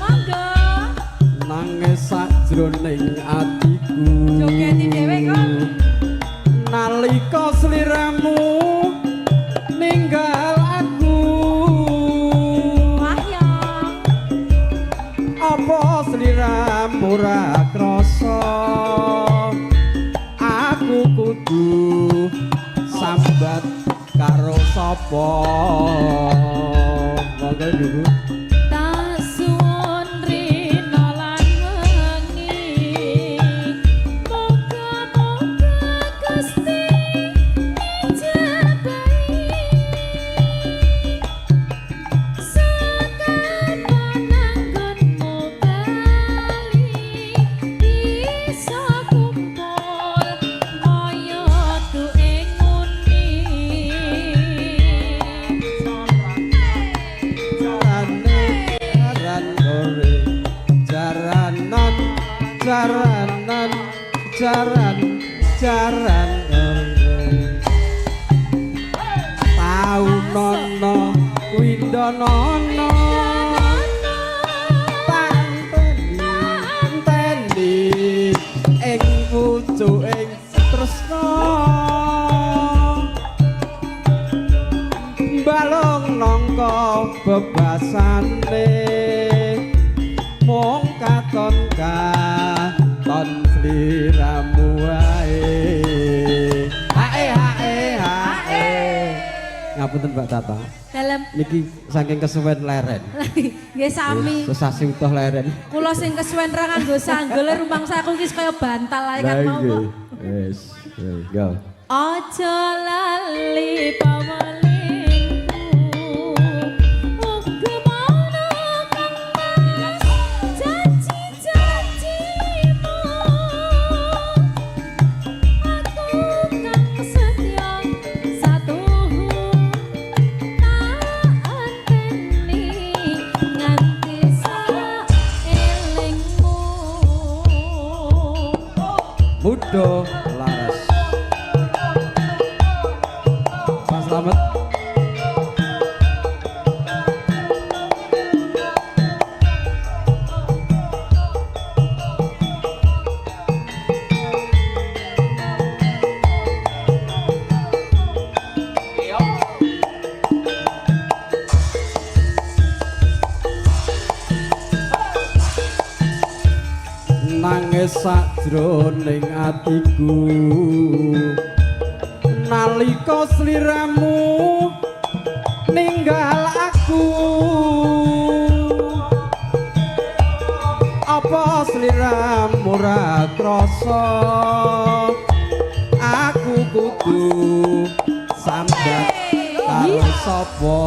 monggo. Nangis sakjroning atiku. Jogeti dhewe kok. Nalika sliramu ninggal aku. Wah yo. Apa sliramu ora krasa? Aku kudu sambat karo sapa? Monggo Ibu. Tak suwun rina lan wengi, muga-muga Gusti ngijabahi. Sekapan anggonmu bali bisa kumpul kaya duwe nguni. Jarane jaran kore jaranan jaranan jaran jaran kore taunono windonono tanteni teni ing pucuking tresna balung nangka bebasane mung katon katon sliramu wae. Hae hae hae. Ngapunten Mbak Tata, Dalem niki saking kesuwen leren. nggih sami. Sesasi utuh leren. Kula sing kesuwen ra nganggo sanggul rumangsaku iki kaya bantal ae kan mau kok. Wis, go. Aja lali pawelingku, uga mono kang mas janji-janjimu. Aku kang setya satuhu tak anteni nganti saelingmu. Mudo Sakjroning atiku nalika sliramu ninggal aku, apa sliramu ora krasa aku kudu sambat karo sapa?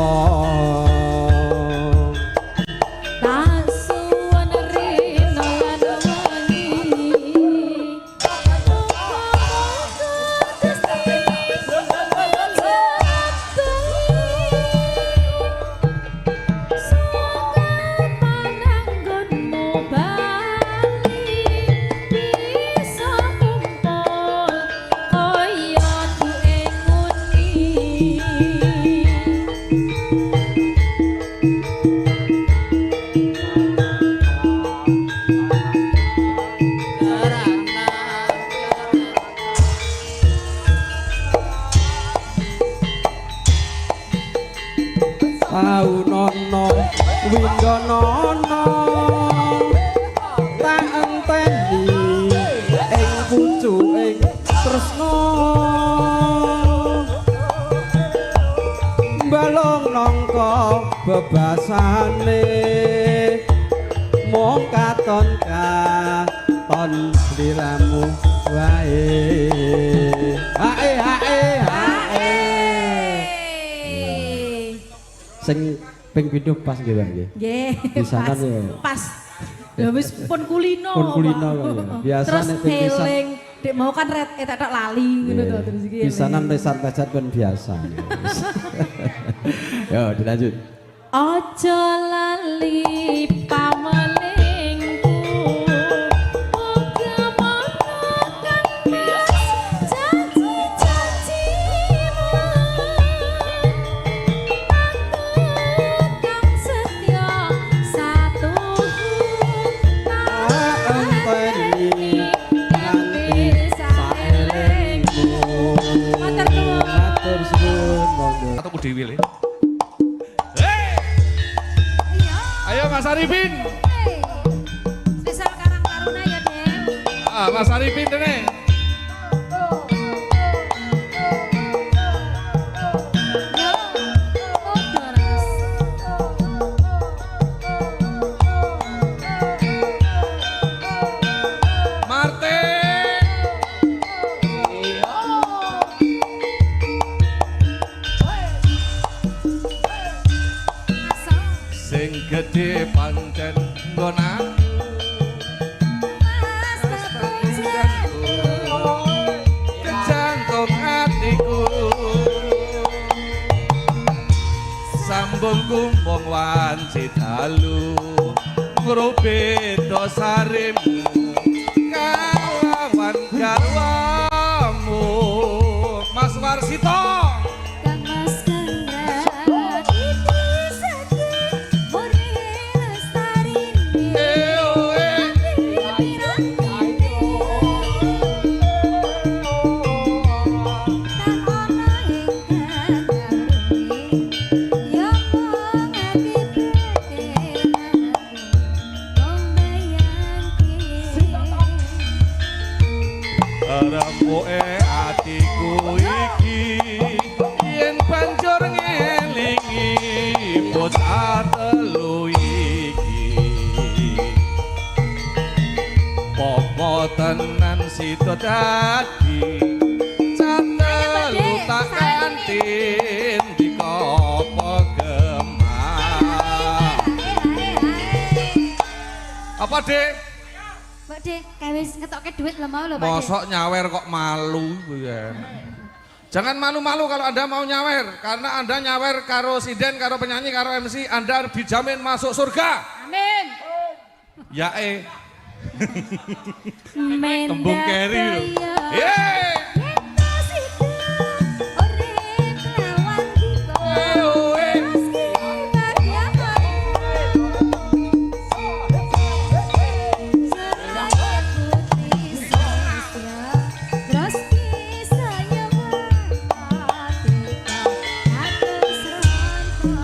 Taunono windonono tak enteni ing pucuking tresna, balung nangka bebasane mung katon katon sliramu wae. Hae hae hae. Sing ping pindho pas nggih, Mbak nggih. Nggih. Pisanan ya. Pas. Lha wis pun kulino. Pun kulino kok ya. Biasa terus nek ping pisan. eling, dek mau kan red tek lali ngono to terus iki. Pisanan pesan-pesan pun biasa. Yo dilanjut. Aja lali pamelingku, muga-muga kang Mas janji-janjimu, aku kang setya satuhu Tak enteni nganti saelingmu. Matur nuwun. Matur suwun monggo. Atau ku dewi le. Ayo Mas Arifin. Spesial Karang Taruna ya, Dek. Ah, Mas Arifin dene. Yo, udah ras. Martin. Sing gedhe pancen nggon aku. Kejantung atiku. Sambung kumbung wanci dalu ngrubit dosarimu kalawan garwamu Mas Warsito. Kang Mas Kendra titi seki murni lestarine. Eh, eh. Rembuke atiku iki yen banjur ngelingi bocah telu iki popo tenan sida dadi cah telu tak kanthi ndika apa gemah. Apa Dek? Mbak De, kayak wis ngetokke duit lho mau lho Pak De. Mosok nyawer kok malu ya. Jangan malu-malu kalau Anda mau nyawer, karena Anda nyawer karo sinden, karo penyanyi, karo MC, Anda dijamin masuk surga. Amin. Ya eh, tembung keri lho. Yeay. Eh, oh, eh.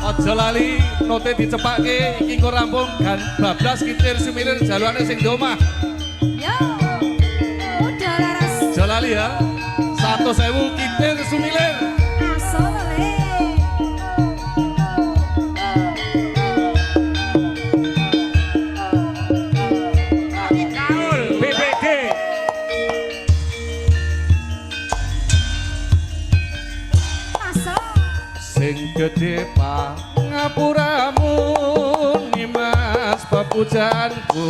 Aja lali note dicepake iki engko rampung gan bablas kitir sumilir jalurane sing di omah. Yo. ya. 100.000 kitir sumilir. Asal le. Gaul BPD. Asal. Sing gedhe pangapuramu Nimas papujanku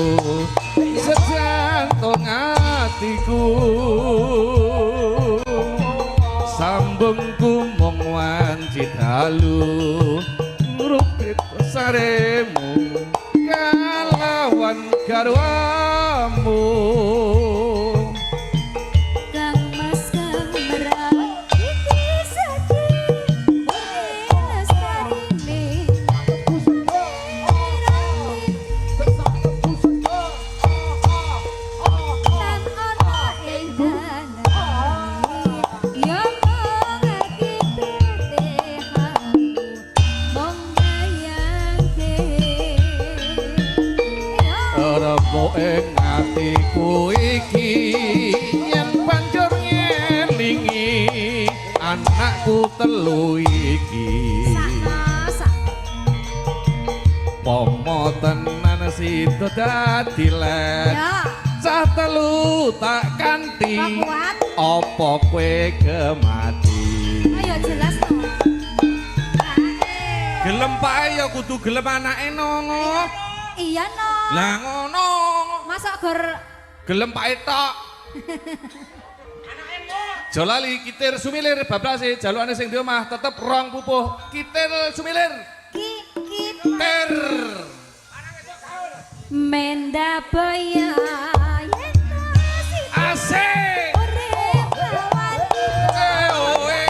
sejantung atiku sambungku mung wanci dalu ngrupit saremu kalawan garwamu. Kang Mas Kemera iki sedih lestarine tan ana ing dalane ya mung akibate aku mung bayangke. Rebo ing atiku iki yen banjur ngelingi anakku telu iki. Sakno sak. Pomo tenan sida dadi let. Ya. Cah telu tak kanthi. Kok kuat? Apa kowe gemati? Ayo jelas to. Gelem pae ya kudu gelem anake no. Iya no. Lah ngono. Masa gor Gelem pae tok. Aja lali kitir sumilir bablase jalukane sing di omah tetep rong pupuh kitir sumilir. Ki Ter. Menda boyo yen sida Asik. urip lawati Eh, oh, eh.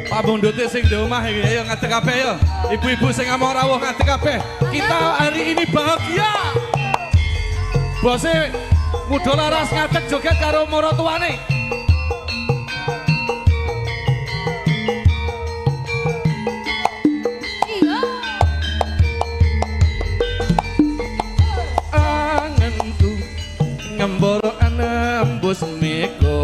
Pak Bundute sing di omah iki ayo ngadeg kabeh yo. Ibu-ibu sing ngamuk rawuh ngadeg kabeh. Kita hari ini bahagia. Bose muda laras ngadeg joget karo maratuwane. Angenku ngemboro anembus mego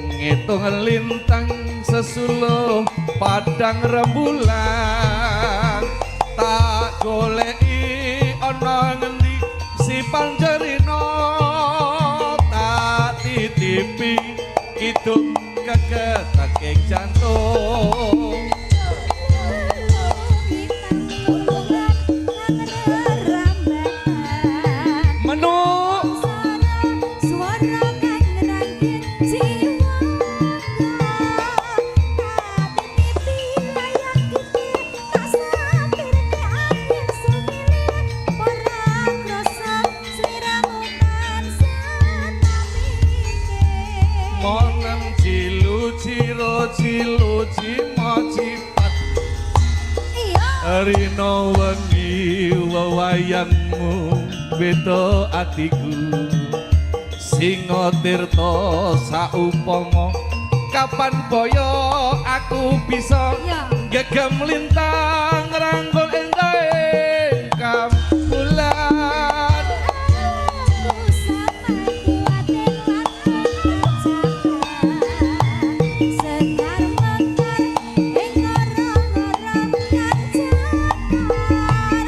ngitung lintang sesuluh padang rembulan tak goleki ana ngendi si panjerino tak titipi kidung keketaking jantung. Menuk Suara kang ngrangkit jiwa tak titipi layang kitir tak sampirke angin sumilir ora krasa sliramu tansah tamike. Monem cilu ciro cilu cimo cipat Iya. Rino wengi wewayangmu beda atiku Singo tirta saupama kapan boyo aku bisa Iya. gegem lintang rangkul endahe kambulan. Aku sama kuwate lan jaga sekar mekar ing ngorong-ngorong kajakar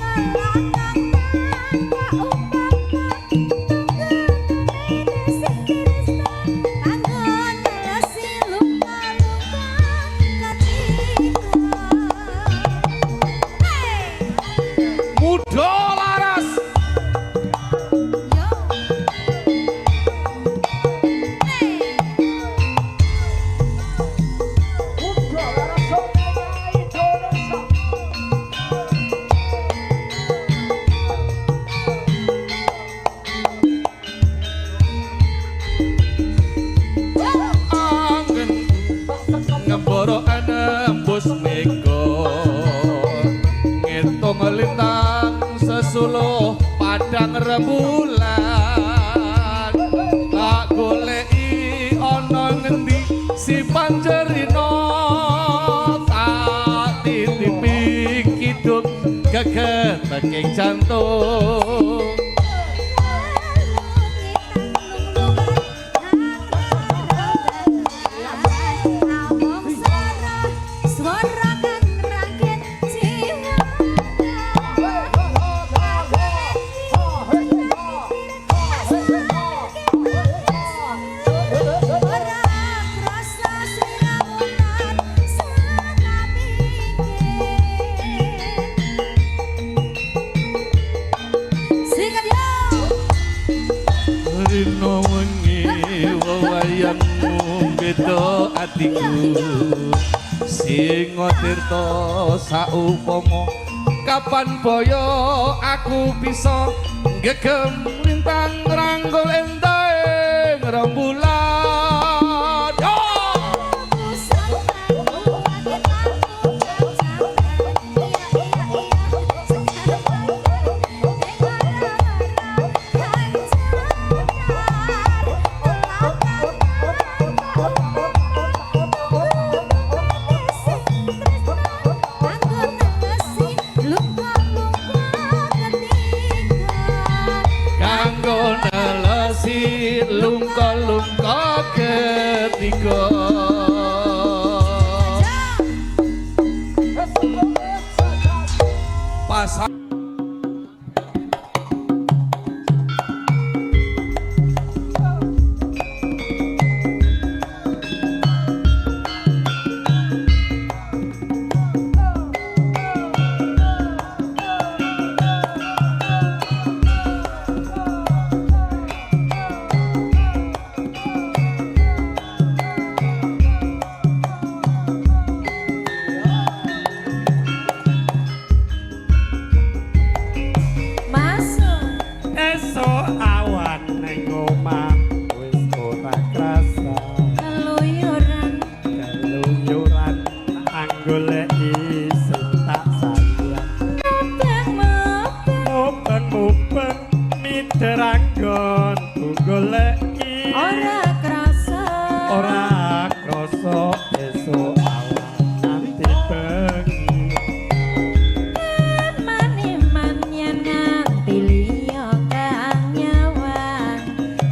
ngelakang tanpa upama tunggu tumene sing tresna kanggo nelesi luka-luka ketika. Hey! padang rembulan. Tak goleki ana ngendi si panjerino, tak titipi kidung gegeteking jantung. Rino wengi wewayangmu beda atiku, Singo Tirta saupama kapan boyo aku bisa ngegem lintang ranggul endahe rembulan. Yo! Kanggo nelesi lungka-lungka ketiga. Pas Masuk. Esuk awan ning omah wis ora krasa, Keluyuran. Keluyuran anggoleki sing tak sayang. Mubeng-mubeng. Mubeng-mubeng mider anggonku goleki. Ora krasa. Ora krasa esuk awan nganti bengi. Eman-eman yen nganti liya kang nyawang.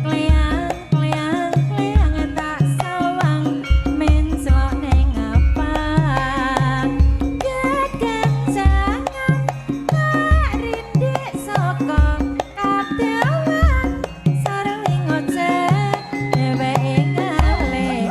Kleang kleang kleang tak sawang menclok ning apang. Kekencangan tak rindik saka kadawan. Sarwi ngoceh dheweke ngalih.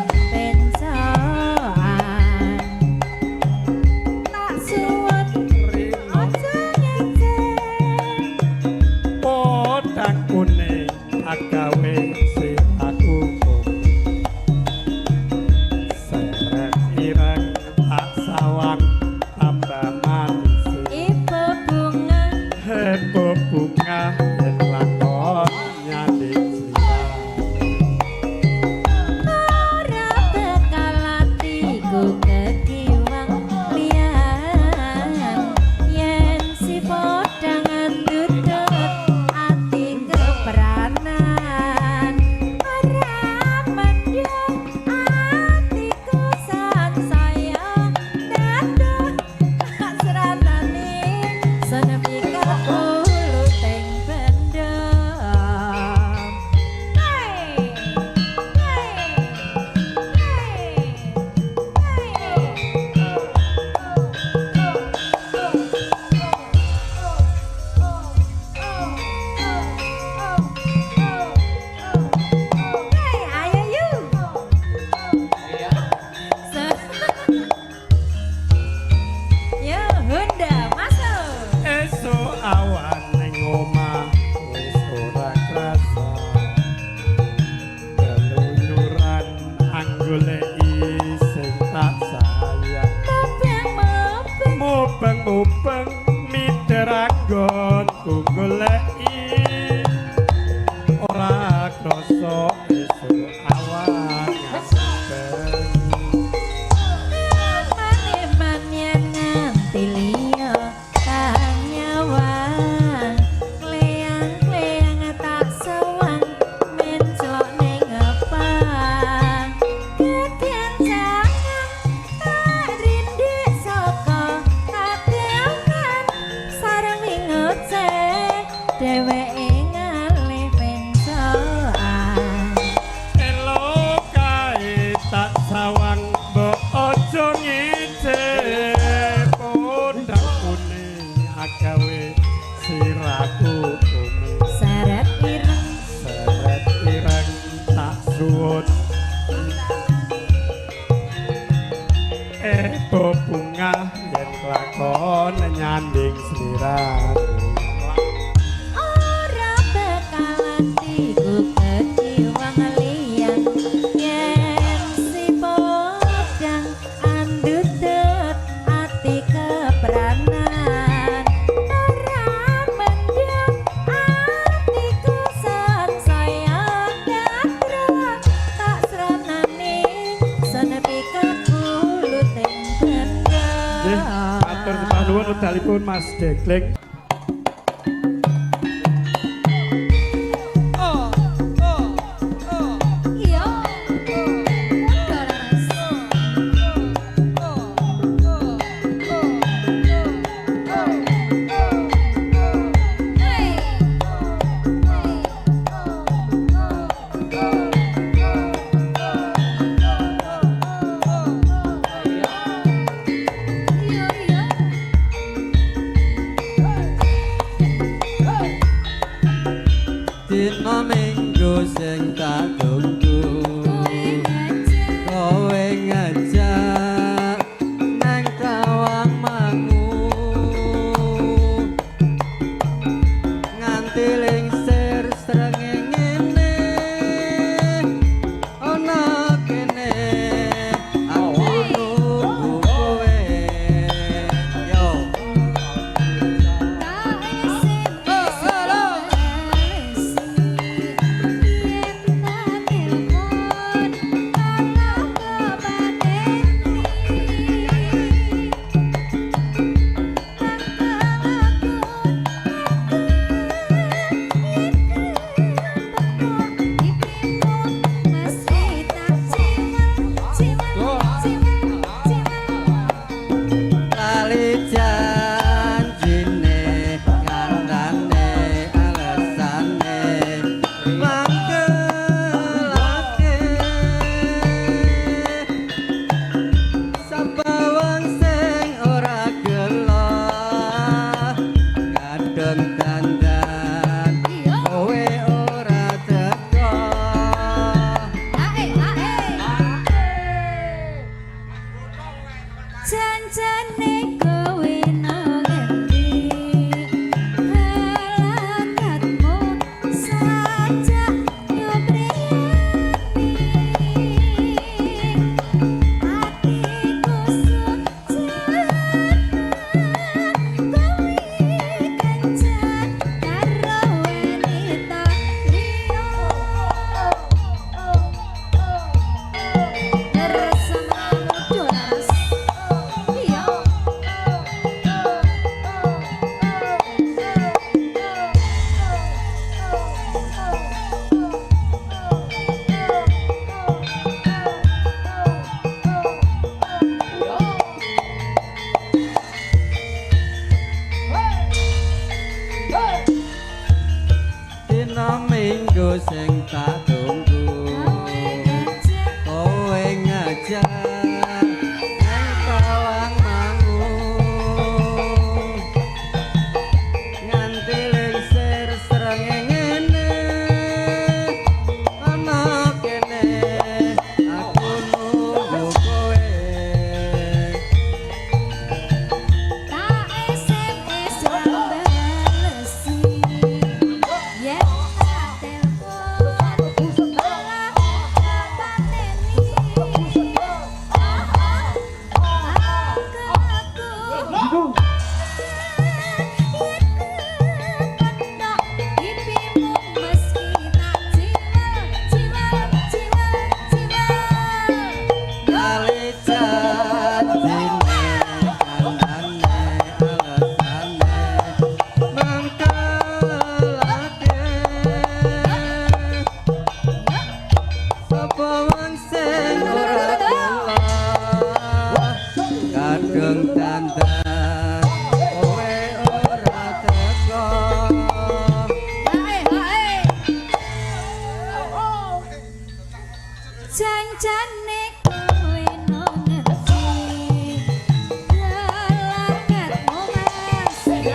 Lakon nyanding sliramu. Ora bakalan digugeti wong liyan yen si podang andutut ati kepranan ora mendem atiku sansaya gatrek tak sranane senepika kuluting Nggih, benda. matur sembah nuwun wekdalipun Mas Degleng. Iya. Padha Mas. Hey. Iya, iya. Dina Minggu sing tak tunggu, Kowe ngajak kowe ngajak nang Tawang Mangu, nganti lingsir srengenge ana kene aku nunggu kowe yo. Tak SMS balesi yen tak telepon malah kepateni yen mesti tak ciwel ciwel ciwel ciwel. Lali janjine kandhane alesane mangkelake sapa wong sing ora gelo kadung dandan Iya. kowe ora teko. Ae, ae. Janjane kowe nang ngendi? Halakatmu sajak nyobreni. Atiku sujan kowe kencan karo wanita liya. Bersama Laras. Iya. Dina Minggu sing tak tunggu, Kowe ngajak kowe ngajak nang Tawang Mangu, nganti lingsir srengenge ana kene aku nunggu kowe. Tak SMS ra balesi yen tak telepon malah kepateni. Aku yen kepentok pipimu meski tak ciwel ciwel ciwel ciwel. Lali janjine kandhane alesane mangkelake sapa wong sing ora gelo kadung dandan kowe ora teko. Hae hae. Janjane kowe nang ngendi? Lelakatmu masih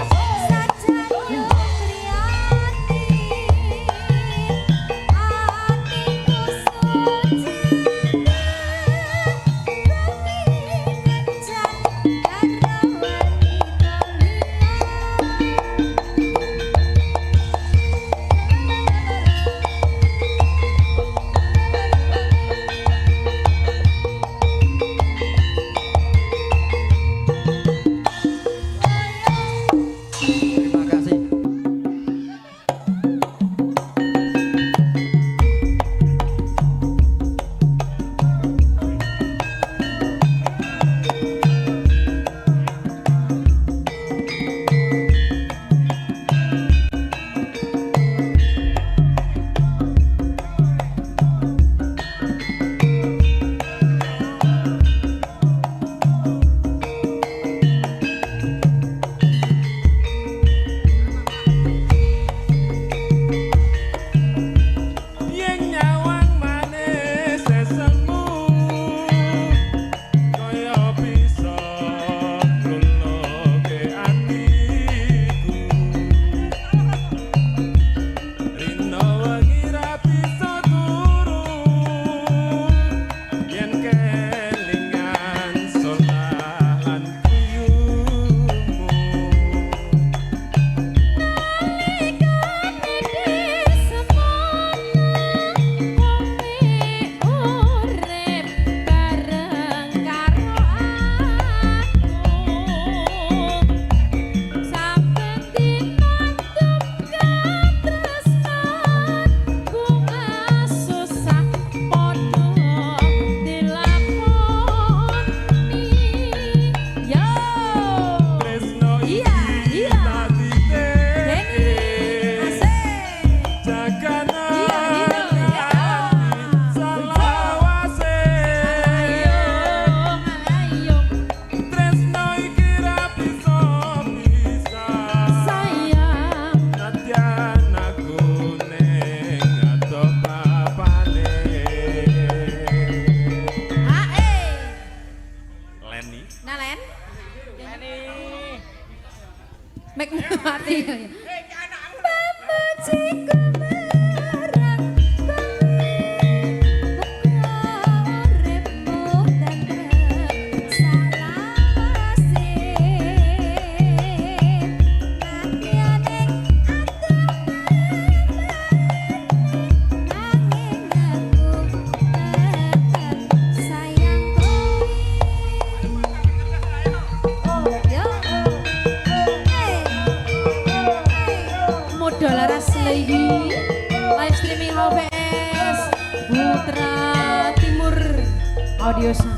sajak nyupriyati. Atiku suci kowe kencan karo Ati. Pamujiku marang kowe, muga uripmu tentrem salawase. Nadyan ing adoh nanging aku tetep sayang kowe. Yo. Hey. Modal Laras lagi. Live streaming HVS Putra Timur Audio Sound.